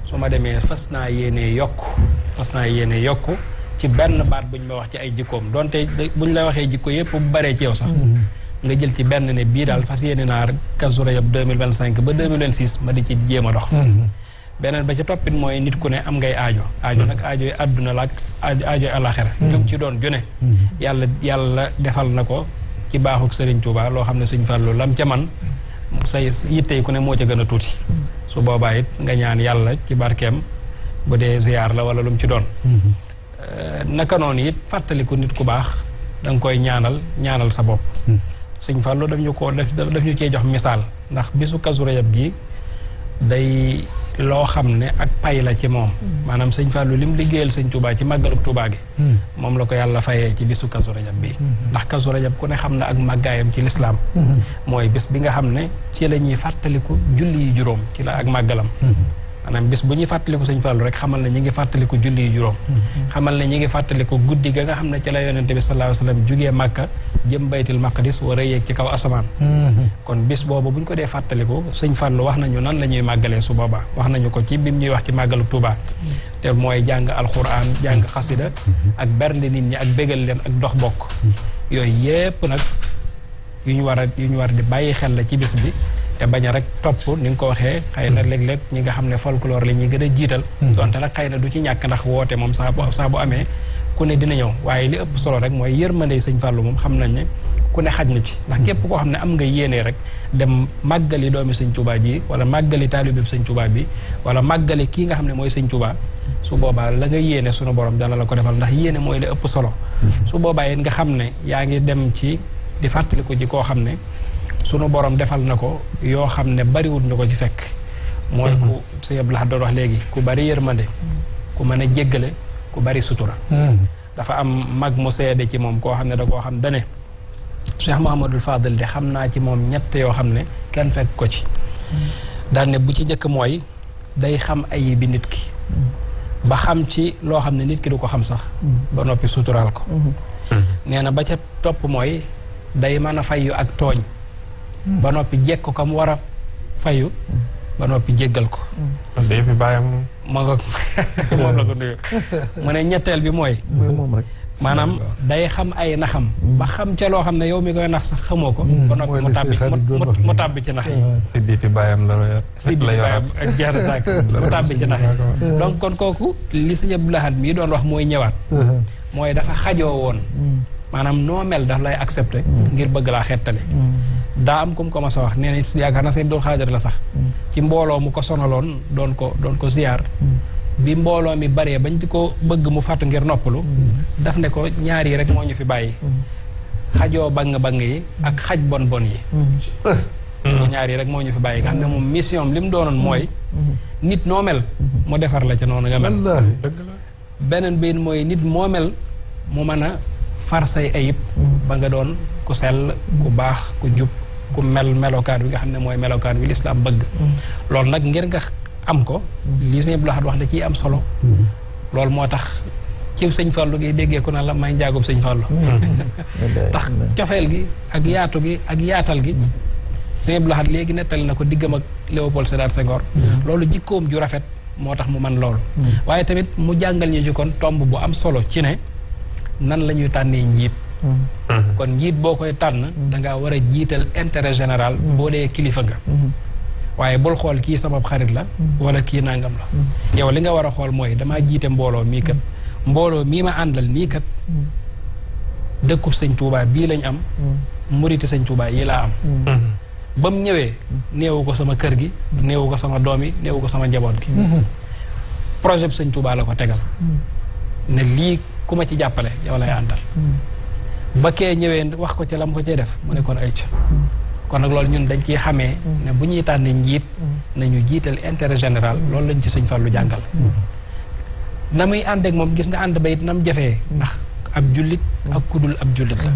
Speaker 2: su ma demee fas naa yéene yokk ci benn baat buñ ma wax ci ay jikkoom donte buñ la waxee jikko yëpp bu baree ci yow sax nga jël ci benn ne bii daal fas yéene naa Kazu Rajab 2025 ba 2026 ma di ci jéem a dox beneen ba ci toppit mooy nit ku ne am ngay aajo nag aajo yi àdduna la ak aajo yi àlaxira jum ci doon june yàlla defal na ko ci baaxuk Sëriñ Tuubaa loo xam ne Sëriñ Fallu lam ca man say yittey ku ne moo ca gën a tuuti su boobaa it nga ñaan yàlla ci barkeem bu dee ziyaar la wala lu mu ci doon naka noonu it fàttaliku nit ku baax da nga koy ñaanal sa bopp Sëriñ Fallu daf ñu cee jox misaal ndax bisu Kazu Rajab gi day loo xam ne ak pay la ci moom maanaam Sëriñ Fallu li mu liggéeyal Sëriñ Tuubaa ci màggaluk Tuubaa gi moom la ko yàlla fayee ci bisu Kazu Rajab bi ndax Kazu Rajab ku ne xam na ak màggaayam ci lislaam mooy bis bi nga xam ne ci la ñuy fàttaliku julli yi juróom ci la ak màggalam maanaam bis bu ñuy fàttaliku Sëriñ Fallu rek xamal ne ñi ngi fàttaliku julli yi juróom xamal ne ñi ngi fàttaliku guddi ga nga xam ne ci la yonente bi sallallahu alayhi wa sallam jugee Màkka jëm baytul maqdis war a yéeg ci kaw asamaan kon bis boobu bu ñu ko dee fàttaliku Sëriñ Fallu wax nañu nan la ñuy màggalee su boobaa wax nañu ko ci bim ñuy wax ci màggalu Tuubaa te mooy jàng alxuraan jàng xasida ak bernde nit ñi ak bégal leen ak dox bokk yooyu yépp nag yu ñu war di bàyyi xel la ci bis bi te bañ a rek topp ni nga ko waxee xëy na léeg-léeg ñi nga xam ne folklore la ñuy gën a jiital donte nag xëy na du ci ñàkk ndax woote moom saa bu amee ku ne dina ñëw waaye li ëpp solo rek mooy yërmande Sëriñ Fallu moom xam nañ ne ku ne xaj na ci ndax képp koo xam ne am nga yéenee rek dem màggali doomi Sëriñ Tuubaa ji wala màggali taalibe Sëriñ Tuubaa bi wala màggali kii nga xam ne mooy Sëriñ Tuubaa su boobaa la nga yéene sunu borom dana la ko defal ndax yéene mooy la ëpp solo su boobaa it nga xam ne yaa ngi dem ci di fàttaliku ji koo xam ne sunu borom defal na ko yoo xam ne bariwut ñu ko ci fekk mooy ku Sëñ Abdou Lahad doon wax léegi ku bari yërmande ku mën a jéggale ku bari sutura dafa am mag mu seede ci moom koo xam ne da koo xam dane Cheikh Mouhamadul Fadil de xam naa ci moom ñett yoo xam ne kenn fekk ko ci daan ne bu ci njëkk mooy day xam ayib bi nit ki ba xam ci loo xam ne nit ki du ko xam sax ba noppi suturaal ko nee na ba ca topp mooy day mën a fayu ak tooñ ba noppi jekk ko mu war a fayu ba noppi jéggal ko
Speaker 3: day fi bàyyam
Speaker 2: ma nga moom la ko nuyu mu ne ñetteel bi mooy maanaam day xam ay naxam ba xam ca loo xam ne yow mi koy nax sax xamoo ko ba noppi mu tàbbi ci nax yi
Speaker 3: sidditi bàyyam la yor
Speaker 2: sidditi bàyyam ak jeexataak mu tàbbi ci nax yi donc kon kooku li Sëñ Abdou Lahad mii doon wax mooy ñëwaat mooy dafa xajoo woon maanaam noo mel daf lay accepté ngir bëgg laa xettali daa am comme commencé wax nee na yaakaar na Sëñ Abdul Xaadir la sax ci mbooloo mu ko sonaloon doon ko ziyaar bi mbooloo mi baree bañ ci ko bëgg mu fàttu ngir noppalu daf ne ko ñaar yi rek moo ñu fi bàyyi xajoo bang yi ak xaj bon yi ñaar yi rek moo ñu fi bàyyi nga xam ne moom mission li mu doonoon mooy nit noo mel mu defar la ca noonu nga mel beneen bi mooy nit moo mel mu mën a far say ayib ba nga doon ku sell ku baax ku jub ku melokaan wi nga xam ne mooy melokaan wi lislaam bëgg loolu nag ngir nga am ko li Sëñ Abdou Lahad wax da ciy am solo loolu moo tax ci Sëñ Fallu gi déggee ko na la may njaagoob Sëñ Fallu tax cofeel gi ak yaatu gi ak yaatal gi Sëñ Abdou Lahad léegi nettali na ko diggam ak Léopold Sédar Senghor loolu jikkoom ju rafet moo tax mu man loolu waaye tamit mu jàngal ñu ci kon tomb bu am solo ci ne nan la ñuy tànnee njiit kon njiit boo koy tànn dangaa war a jiital intérêt général boo dee kilifa nga waaye bul xool kii sama xarit la wala kii nangam la yow li nga war a xool mooy damaa jiite mbooloo mii kat mbooloo mii ma àndal nii kat dëkkub Sëñ Tuubaa bii lañ am muriti Sëñ Tuubaa yi laa am ba mu ñëwee néewu ko sama kër gi néewu ko sama doom yi néewu ko sama njaboot gi projet bi Sëñ Tuubaa la ko tegal ne lii ku ma ci jàppale yow lay àndal ba kee ñëwee wax ko ci lam ko cee def mu ne kon ay ca kon nag loolu ñun dañ ciy xamee ne bu ñuy tànn njiit nañu jiital intérêt général loolu lañ ci Sëñ Fallu jàngal na muy ànd ak moom gis nga ànd ba it na mu jafee ndax ab jullit ak kudul ab jullit la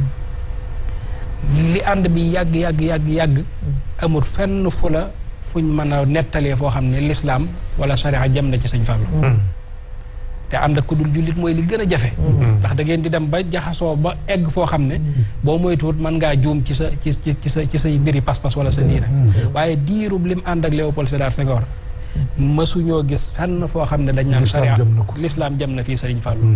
Speaker 2: li ànd bi yàgg amul fenn fu la fuñ mën a nettalee foo xam ne lislaam wala sharia jëm na ci sëñ Fallou te ànd ak ku dul jullit mooy li gën a jafe ndax da ngeen di dem ba jaxasoo ba egg foo xam ne boo moytuwut mën ngaa juum ci say mbiri pas-pas wala sa diine waaye diirub lim ànd ak Léopold Sédar Senghor mësuñoo gis fenn foo xam ne dañ naan sharia lislaam jëm na fii sëriñ Fallou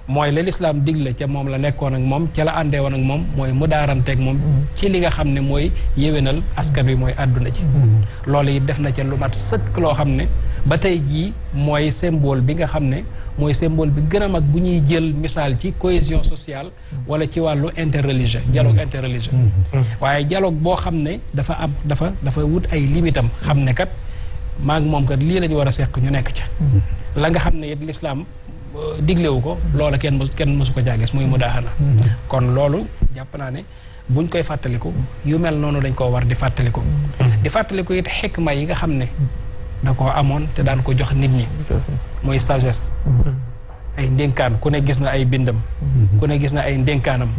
Speaker 2: mooy la lislaam digle ca moom la nekkoon ak moom ca la àndee woon ak moom mooy mu daaranteeg moom ci li nga xam ne mooy yéwénal askan wi mooy àdduna ci loolu it def na ca lu mat sëkk loo xam ne ba tey jii mooy symbole bi nga xam ne mooy symbole bi gën a mag bu ñuy jël misaal ci cohésion sociale wala ci wàllu interreligieux dialogue interreligieux waaye dialogue boo xam ne dafa wut ay limitam xam ne kat maa ngi moom kat lii la ñu war a seq ñu nekk ca la nga xam ne it lislaam diglewu ko loola kenn mësu ko jàggees muy mudaaxana kon loolu jàpp naa ne buñ koy fàttaliku yu mel noonu dañ koo war di fàttaliku it xikma yi nga xam ne da koo amoon te daan ko jox nit ñi mooy sagesse ay ndénkaan ku ne gis na ay bindam ku ne gis na ay ndénkaanam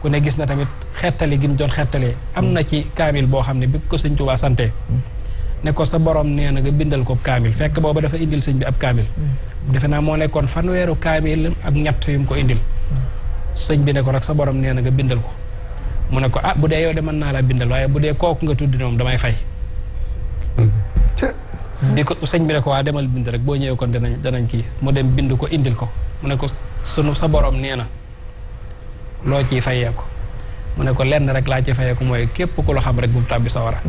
Speaker 2: ku ne gis na tamit xettali gi mu doon xettalee am na ci kaamil boo xam ne bi ko sëñ Tuubaa sante ne ko sa borom nee na nga bindal ko kaamil fekk booba dafa indil sëñ bi ab kaamil defe naa moo nekkoon fanweeru kaamil ak ñett yu mu ko indil sëñ bi ne ko rek sa borom nee na nga bindal ko mu ne ko bu dee yow de mën naa la bindal waaye bu dee kooku nga tuddi moom damay fay bi ko sëñ bi ne ko waa demal bind rek boo ñëwee kon danañ kii mu dem bind ko indil ko mu ne ko sa borom nee na loo ciy fayee ko mu ne ko lenn rek laa ci fayee ko mooy képp ku la xam rek bu mu tàbbi sawara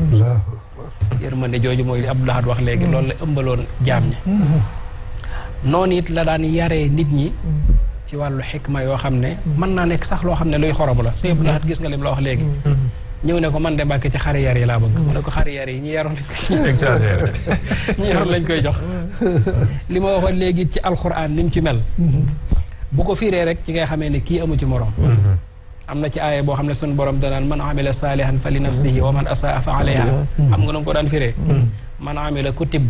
Speaker 2: yërmande jooju mooy li Abdou Lahad wax léegi loolu la ëmbaloon jaam ñi noonu it la daan yaree nit ñi ci wàllu xikma yoo xam ne mën naa nekk sax loo xam ne luy xoromu la sëñ Abdou Lahad gis nga lim la wax léegi ñëw ne ko man de Mbàkke ci xari yar yi laa bëgg mu ne ko xari yar yi ñi yaroon lañ koy jox li ma waxoon léegi ci alxuraan ni mu ci mel bu ko fiiree rek ci ngay xamee ne kii amu ci morom am na ci aaya boo xam ne suñu borom danaan man amila saalihan fa li nafsihi wa man asaa fa alayha xam nga nu ko daan firee man amila ku tibb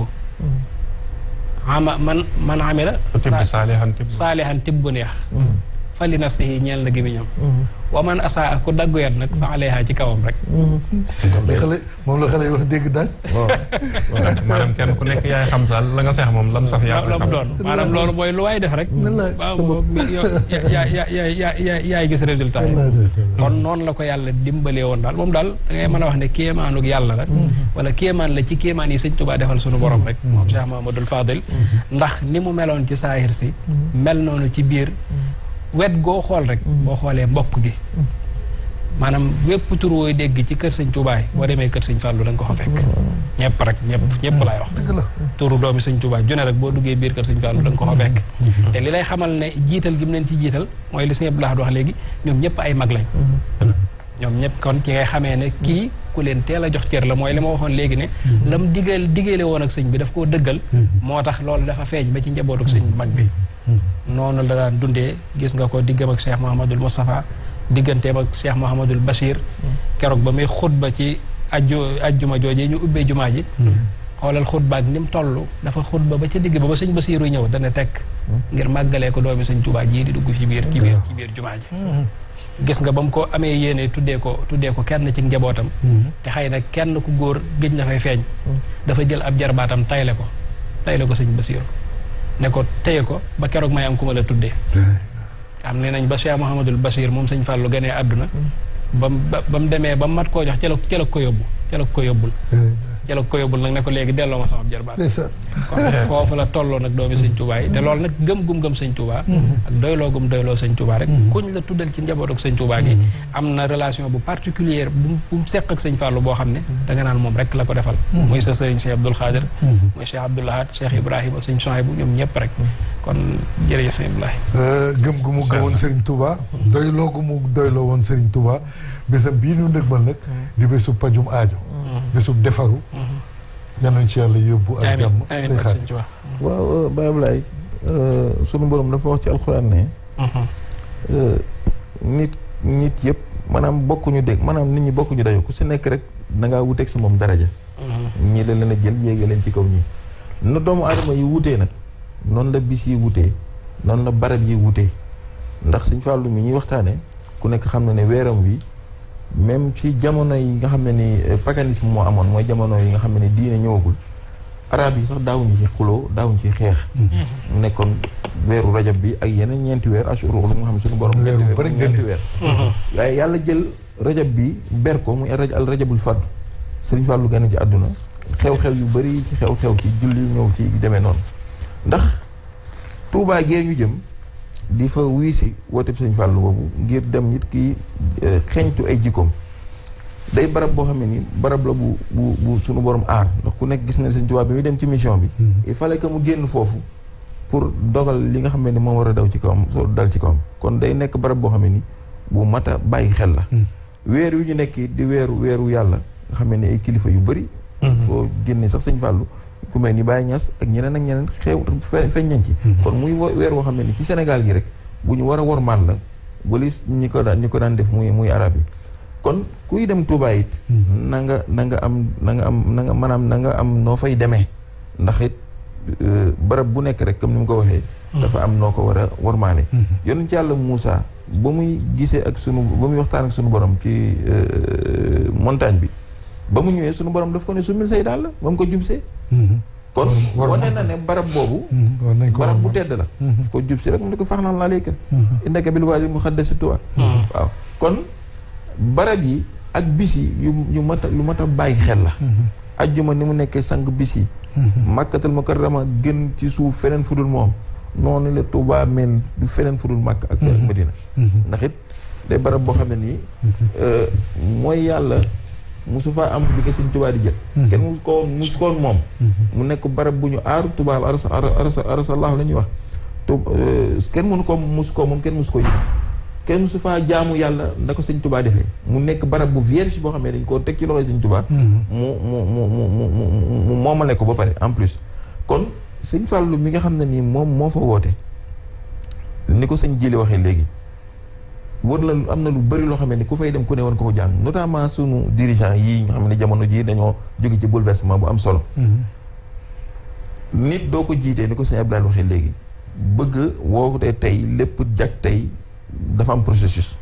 Speaker 2: man amila saalihan tibb bu neex fa li nafsihi ñeel na gémmiñam wa man asaa ku dagguyat nag fa alayha ci kawam rek
Speaker 1: moom la xale yi wax dégg daaj
Speaker 3: maanaam kenn ku nekk yaay xam saal la nga seex moom lam sax yaa
Speaker 2: lam doon maanaam loolu mooy lu waay def rek waaw yaay gis résultat yi kon noonu la ko yàlla dimbalee woon daal moom daal da ngay mën a wax ne kéemaanug yàlla la wala kéemaan la ci kéemaan yi sëñ Tuubaa defal suñu borom rek moom Cheikh Mahamadul Fadil ndax ni mu meloon ci saahir si mel noonu ci biir wet goo xool rek boo xoolee mbokk gi maanaam wépp tur wooy dégg ci kër sëñ Tuubaa yi boo demee kër sëñ Fàllu da nga ko fa fekk ñëpp rek ñëpp laay wax turu doomi sëñ Tuubaa june rek boo duggee biir kër sëñ Fàllu da nga ko fa fekk te li lay xamal ne jiital gi mu leen ci jiital mooy li sëñ Abdou Lahad wax léegi ñoom ñëpp ay mag lañ ñoom ñëpp kon ci ngay xamee ne kii ku leen teel a jox cër la mooy li ma waxoon léegi ne lam digale woon ak sëñ bi daf koo dëggal moo tax loolu dafa feeñ ba ci njabootu sëñ mag bi noonu la daan dundee gis nga ko diggam ak Cheikh Mouhamadul Moustapha digganteem ak Cheikh Mouhamadul Bachir keroog ba muy xutba ci ajjuma jooje ñu ubbee jumaa ji xoolal xutba ak ni mu toll dafa xutba ba ca digg ba sëñ Basiiru ñëw dana tekk ngir màggalee ko doomi sëñ Tuubaa ji di dugg ci biir jumaa ji gis nga ba mu ko amee yéene tuddee ko kenn ci njabootam te xëy na kenn ku góor gëj na fay feeñ dafa jël ab jarbaatam tayle ko sëñ Basiiru ne ko téye ko ba keroog may am ku ma la tuddee am ne nañ ba Cheikh Mouhamadul Bachir moom sëñ Fallou gënee àdduna ba mu demee ba mu mat koo jox ca la ko yóbbul nag ne ko léegi delloo ma sama jarbaat kon foofu la tolloo nag doomi sëñ Touba yi te loolu nag gëm sëñ Touba ak doyloo sëñ Touba rek kuñ la tuddal ci njaboot ak sëñ Touba gi am na relation bu particulière bu mu seq ak sëñ Fallou boo xam ne danga naan moom rek la ko defal muy sa sëriñ Cheikh Abdoul Khadir muy Cheikh Abdou Lahad Cheikh Ibrahima sëñ Souhaïbou ñoom ñëpp rek kon jërëjëf sëñ Ibrahima
Speaker 1: gëm gu mu gëmoon sëriñ Touba doyloo gu mu doyloo woon sëriñ Touba bésam bii ñu ndëgmal nag di bésub pajum aajo bésub defaru ñanuñ ci yàlla yóbbu ak jàmm sëñ Tuubaa
Speaker 4: waaw Baye Ablaye sunu borom dafa wax ci alxuraan ne nit yëpp maanaam bokkuñu dégg maanaam nit ñi bokkuñu dayo ku si nekk rek da ngaa wuteeg sa moom daraja ñii la leen a jël yéege leen ci kaw ñi na doomu aadama yi wutee nag noonu la bis yi wutee noonu la barab yi wutee ndax Sëñ Fallu mi ñuy waxtaane ku nekk xam na ne weeram wi même ci jamono yi nga xam ne ni paganisme moo amoon mooy jamono yi nga xam ne diine ñëwagul arab yi sax daawuñu ci xuloo daawuñu ci xeex nekkoon weeru rajab bi ak yeneen ñeenti weer ashuru lu nga xam ne suñu borom ñeenti weer waaye yàlla jël rajab bi ber ko muy al rajabul fadl Sëriñ Fallu gane ci àdduna xew-xew yu bari ci xew-xew ci julli ñëw ci demee noonu ndax Tuubaa gee ñu jëm di fa wii si woote Sëriñ Fallu boobu ngir dem nit ki xeeñtu ay jikkoom day barab boo xam ne ni barab la bu suñu borom aar ndax ku nekk gis na Sëriñ Tuubaa bi muy dem ci mission bi il fallait que mu génn foofu pour dogal li nga xam ne ni moom war a daw ci kawam soo dal ci kawam kon day nekk barab boo xam ne ni bu mat a bàyyi xel la weer yu ñu nekk di weeru yàlla nga xam ne ay kilifa yu bëri soo génnee sax Sëriñ Fallu ku mel ni Baye Niass ak ñeneen ak ñeneen feeñ nañ ci kon muy weer woo xam ne ni ci Sénégal gi rek bu ñu war a wormaal la walis ñi ko daan def muy arab yi kon kuy dem Touba it na nga am noo fay demee ndax it barab bu nekk rek comme ni mu ko waxee dafa am noo ko war a wormaale yonent ci Yàlla Moussa ba muy gisee ak ba muy waxtaan ak sunu borom ci montagne bi ba mu ñëwee sunu borom daf ko ne sumil say daal la ba mu ko jubsee kon wane na ne barab boobu barab bu tedd la daf ko jubsi rek mu ne ko fax naan laa léyka innaka bil waadil muqaddasi tuwa waaw kon barab yi ak bis yi yu mat a bàyyi xel la ajjuma ni mu nekkee sang bis yi Makkatul Mukarrama gën ci suuf feneen fudul moom noonu la Tuubaa mel du feneen fudul Makka ak Madina ndax it day barab boo xam ne nii mooy yàlla musu faa am bi ko Sëriñ Tuubaa di jël kenn musu koon moom mu nekk barab bu ñu aaru tubaab arasallahu la ñuy wax kenn musu koo moom kenn musu ko yëf kenn musu faa jaamu yàlla na ko Sëriñ Tuubaa defee mu nekk barab bu vierge boo xam ne dañ koo teg ci loxoy Sëriñ Tuubaa mu moomale ko ba pare en plus kon Sëriñ Fallu mi nga xam ne nii moom moo fa woote ni ko sëñ Jili waxee léegi war la am na lu bëri loo xam ne ni ku fay dem ku ne war ko ko jàng notamment sunu dirigeant yii nga xam ne jamono jii dañoo jóge ci bouleversement bu am solo nit doo ko jiitee ni ko sëñ Abdoulaye waxee léegi bëgg woote tey lépp jag tey dafa am processus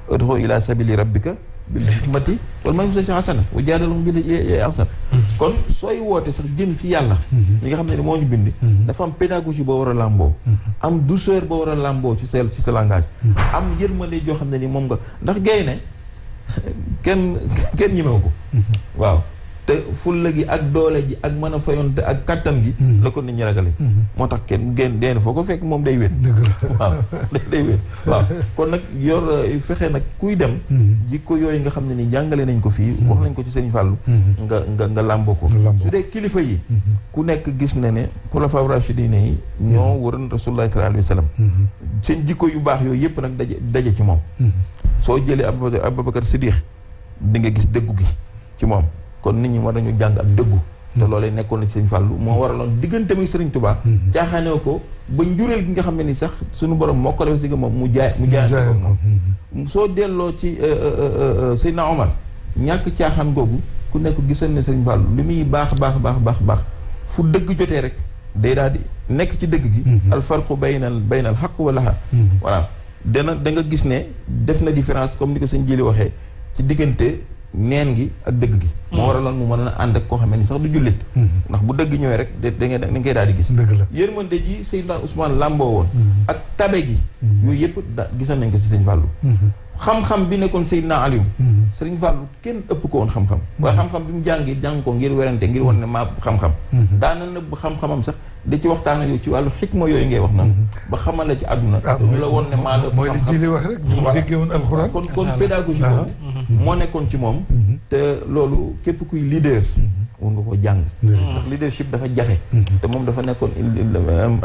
Speaker 4: ud'u ila sabili rabbika bil hikmati wal maw'izati hasana wa jaadilhum billati ahsan kon sooy woote sax jëm ci yàlla ñi nga xam ne ni moo ñu bind dafa am pédagogie boo war a làmboo am douceur boo war a làmboo ci sa langage am yërmande joo xam ne ni moom nga ndax gay ne kenn ñemewu ko waaw te fulla gi ak doole ji ak mën a fayonte ak kattan gi la ko nit ñi ragale moo tax kenn deen foo ko fekk moom day wéet waaw day wéet waaw kon nag yor fexe nag kuy dem jikko yooyu nga xam ne ni jàngale nañ ko fii wax nañ ko ci Sëriñ Fallu nga làmboo ko su dee kilifa yi ku nekk gis na ne xulafaa raashidiin yi ñoo waroon Rasulullah sallallahu alayhi wa sallam seen jikko yu baax yooyu yëpp nag daje ci moom soo jëlee Abubakar Siddiq di nga gis dëggu gi ci moom kon nit ñi war nañu jàng ak dëggu te loolee nekkoon na ci Sëriñ Fallu moo waraloon diggante mi Sëriñ Tuubaa caaxaanee ko ba njureel gi nga xam ne ni sax suñu borom moo ko def si moom mu jaayante ko moom soo delloo ci Seydina Omar ñàkk caaxaan googu ku nekk gisal ne Sëriñ Fallu li muy baax fu dëgg jotee rek day daal di nekk ci dëgg gi al farqu baynal xaq wal laha voilà da nga gis ne def na différence comme ni ko sëñ Jili waxee ci diggante neen gi ak dëgg gi moo waraloon mu mën a ànd ak koo xam ne ni sax du jullit ndax bu dëgg ñëwee rek da nga koy daal di gis yërmande ji Seydina Ousmane làmboo woon ak tabe gi yooyu yëpp gisal nañ ko ci Sëriñ Fallu xam-xam bi nekkoon Seydina Aliou Sëriñ Fallu kenn ëpp ko woon xam-xam waaye xam-xam bi mu jàng ko ngir werante ngir wan ne maa xam-xam daana nëbb xam-xamam sax da ci waxtaan ak yow ci wàllu xikma yooyu ngay wax noonu ba xamal la ci àdduna ñu la woon ne maa la
Speaker 1: mooy li ci li wax rek ñu déggee woon alxuraan
Speaker 4: kon pédagogie boobu moo nekkoon ci moom te loolu képp kuy leader war nga ko jàng ndax leadership dafa jafe te moom dafa nekkoon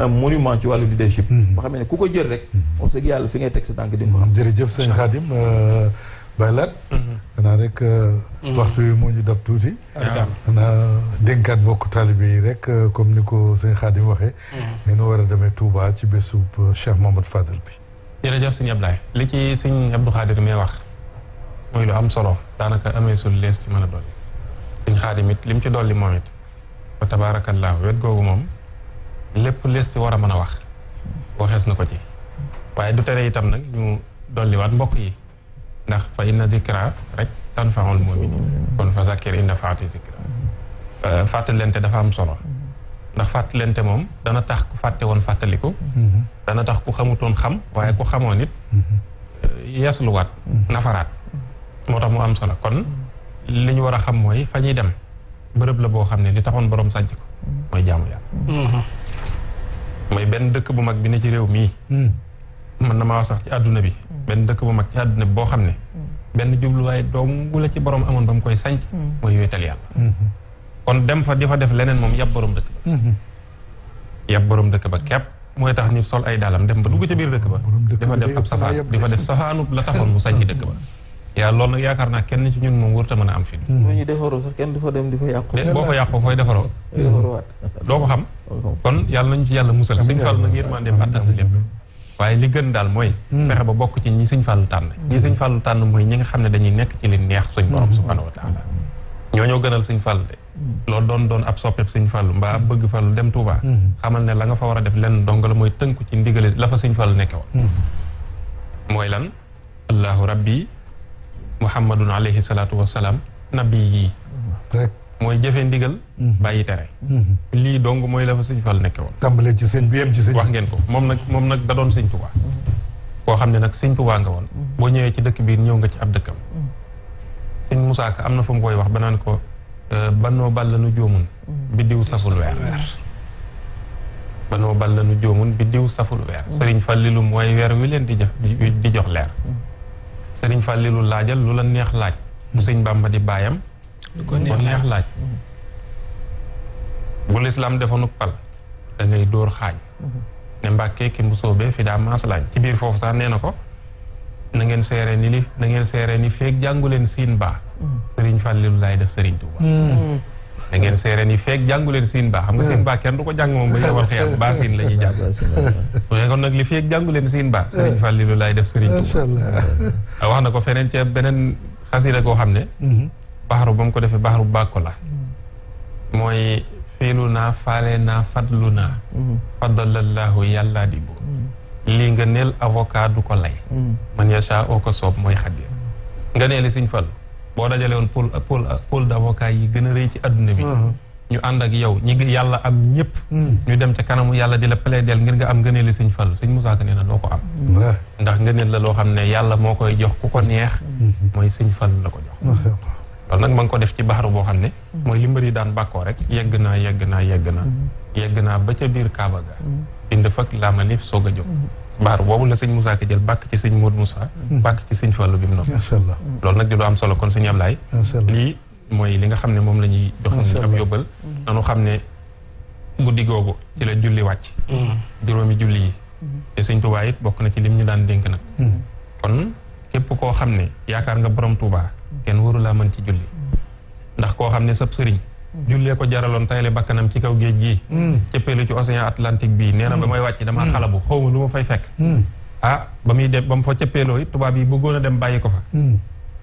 Speaker 4: un monument ci wàllu leadership ba xam ne ku ko jël rek wax dëgg yàlla fi ngay teg sa tànk di nga ko xam
Speaker 1: jërëjëf sëñ Khadim Baye Laat xanaa rek waxtu yi moo ñu dab tuuti xanaa dénkaat bokk taalibe yi rek comme ni ko sëñ Khadim waxee ne nu war a demee Touba ci bésub Cheikh Mamadou Fadel bi
Speaker 3: jërëjëf sëñ Ablaye li ci sëñ Abdou Khadir may wax mooy lu am solo daanaka amee sul lees ci mën a dolli sëñ Khadim it li mu ci dolli moom it fa tabaarakallaahu wet googu moom lépp lees ci war a mën a wax waxees na ko ci waaye du tere itam nag ñu dolliwaat mbokk yi ndax fa inna dikra rek tanfaul muminin kon fa zakkir in nafaati dikra fàttalente dafa am solo ndax fàttalente moom dana tax ku fàtte woon fàttaliku dana tax ku xamutoon xam waaye ku xamoon it yeesluwaat nafaraat moo tax mu am solo kon li ñu war a xam mooy fa ñuy dem bërëb la boo xam ne li taxoon borom sànc ko mooy jaamu yàlla mooy benn dëkk bu mag bi ne ci réew mii mën na maa wax sax ci àdduna bi benn dëkk bu mag ci àdduna bi boo xam ne benn jubluwaay doom bu la ci borom amoon ba mu koy sanc mooy wéetal yàlla kon dem fa di fa def leneen moom yàpp borom dëkk ba yàpp borom dëkk ba képp mooy tax nit sol ay daalam dem ba dugg ci biir dëkk ba di fa def ab safaan di fa def safaanut la taxoon mu sanc dëkk ba yaa loolu nag yaakaar naa kenn ci ñun moom wërta mën a am fi
Speaker 4: bu ñu defaroo sax kenn du fa dem di fa yàqu
Speaker 3: boo fa yàqoo fooy defaroo doo ko xam kon yàlla nañu ci yàlla musal Sëñ Fallu nag yërmandeem àttan na lépp waaye li gën daal mooy fexe ba bokk ci ñi Sëñ Fallu tànn ñi Sëñ Fallu tànn mooy ñi nga xam ne dañuy nekk ci li neex suñ borom subhanahu wa taala ñoo gënal Sëñ Fallu de loolu doon ab soppeeb Sëñ Fallu mbaa bëgg Fallu dem Touba xamal ne la nga fa war a def lenn dong la mooy tënku ci ndigale la fa Sëñ Fallu nekke woon mooy lan allahu rabbi muhammadun alayhi salaatu wasalaam nabi yi mooy jëfe ndigal bàyyi tere lii dong mooy la fa Sëñ Fallu nekke woon
Speaker 1: tàmbalee ci sëñ bi yem ci sëñ
Speaker 3: wax ngeen ko moom nag da doon Sëñ Touba koo xam ne nag Sëñ Touba nga woon boo ñëwee ci dëkk biir ñëw nga ci ab dëkkam Sëñ Musaa Ka am na fu mu koy wax ba naan ko banoo bal la nu jóomun biddiw saful weer banoo bal la nu jóomun biddiw saful weer Sëriñ Fallilu mooy weer wi leen di jox leer Sëriñ Fallilu laajal lu la neex laaj bu Sëñ Bàmba di baayam lu ko neex laaj bu lislaam defoonu pal da ngay dóor xaañ ne Mbàkke ki mu soobee fi daa maas laaj ci biir foofu sax nee na ko na ngeen seere ni feeg jàngu leen siin baa Sëriñ Fallilu laay def Sëriñ Tuuba da ngeen seere ni feeg jàngu leen siin baa xam nga siin baa kenn du ko jàng moom ba yowal xiyam baa siin la ñuy jàng mais kon nag li feeg jàngu leen siin baa Sëriñ Fallilu laay def Sëriñ Tuuba wax na ko feneen ca beneen xasida koo xam ne baxaru ba mu ko defee baxaru bàkko la mooy fiilu naa faale naa fadlu naa faddalallahu yàlla di bu lii nga neel avocat du ko lay man yasha oo ko soob mooy xaddir nga neeli Sëñ Fallu boo dajale woon pôle d'avocat yi gën a rëy ci adduna bi ñu ànd ak yow ñi yàlla am ñëpp ñu dem ca kanamu yàlla di la plaidel ngir nga am ngëneeli Sëñ Fallu Sëñ Musaa Ka nee na doo ko am ndax ngëneel la loo xam ne yàlla moo koy jox ku ko neex mooy Sëñ Fallu la ko jox loolu nag ma ngi ko def ci baxaru boo xam ne mooy li mbër yi daan bàkkoo rek yegg naa ba ca biir Kaaba ga bind fak laamalif soog a jóg baxaru boobu la Sëñ Musaa Ka jël bàkk ci Sëñ Moodu Musaa bàkk ci Sëñ Fallu bi mu noppi loolu nag di lu am solo kon Sëñ Ablaay lii mooy li nga xam ne moom la ñuy jox nañu ab yóbbal nanu xam ne guddi googu ci la julli wàcc juróomi julli yi te Sëñ Tuubaa it bokk na ci lim ñu daan dénk nag kon képp koo xam ne yaakaar nga borom Tuubaa kenn waru laa mën ci julli ndax koo xam ne sab sëriñ jullee ko jaraloon tayle bakkanam ci kaw géej gii cëppeelu ci océan Atlantique bii nee na ba may wàcc damaa xalabu xawma lu ma fay fekk ba muy dem ba mu fa cëppeeloo it tubaab yi bëggoon a dem bàyyi ko fa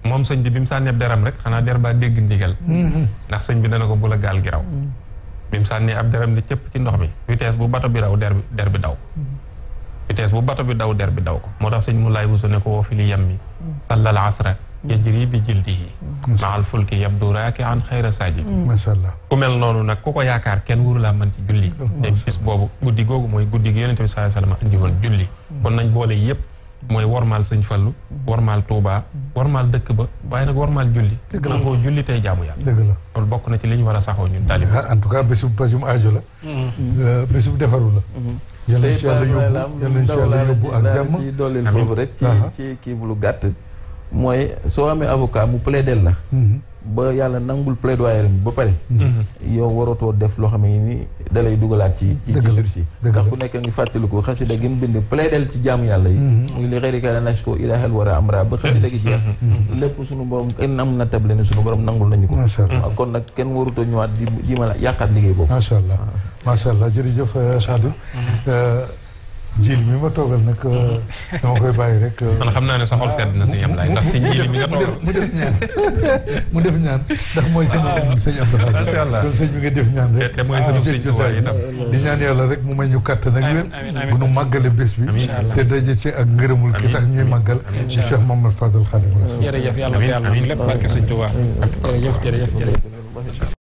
Speaker 3: moom sëñ bi mu sànneeb deram rek xanaa der baa dégg ndigal ndax sëñ bi dana ko bu la gaal gi raw bi mu sànnee ab deram ni cëpp ci ndox mi vitesse bu bato bi raw der bi daw ko vitesse bu bato bi daw der bi daw ko moo tax sëñ mu laay wusu ne ko woo fi li yem mi sallal asra yajri bi jildihi maal fulki yabdu raaki an xayra saji
Speaker 1: macha allah
Speaker 3: ku mel noonu nag ku ko yaakaar kenn wuru laa mën ci julli te bis boobu guddi googu mooy guddi gi Yonent bi sallallahu alayhi wasallam andi woon julli kon nañ boole yëpp mooy wormaal Sëñ Fallu wormaal Tuubaa wormaal dëkk ba waaye nag wormaal julli na koo julli tey jaamu yàlla
Speaker 1: dëgg la
Speaker 3: loolu bokk na ci li ñu war a saxoo ñun taalibe
Speaker 1: en tout cas bésub aajo la bésub defaru la yal nañu ci yàlla yóbbu ak jàmm
Speaker 4: ci dooleel foofu rek ci kii bu lu gàtt mooy soo amee avocat mu plaidel la ba yàlla nangul plaidoyer ba pare yow waratoo def loo xam ne ni da lay dugalaat ci sursis ndax ku nekk ngi fàttaliku xasida gi mu bind plaidel ci jaamu yàlla yi muy li xëyrika la nashko ilahal wara amra ba xasida gi jeex lépp suñu borom kenn am na table ne suñu borom nangul nañu ko kon nag kenn warutoo ñëwaat di ma yàqaat liggéey boobu
Speaker 1: macha allah jërëjëf Sadou Jili mi ma toogal nag dama koy bàyyi rek.
Speaker 3: man xam naa ne sa xol sedd na sëñ Ablaye ndax sëñ Jili mi nga toogal
Speaker 1: mu def ñaan mu def ñaan ndax mooy sëñ Abdoulaye.
Speaker 3: macha allah
Speaker 1: kon sëñ bi nga def ñaan rek.
Speaker 3: te mooy sëñ Tuubaa itam.
Speaker 1: di ñaan yàlla rek mu may ñu kàttan ak wér. bu nu màggale bés bi. te daje ci ak ngërëmul ki tax ñuy màggal. Cheikh Mamadou Fadal Khadim Rasoul.
Speaker 2: jërëjëf yàlla ko yàlla lépp barke sëñ Tuubaa. jërëjëf.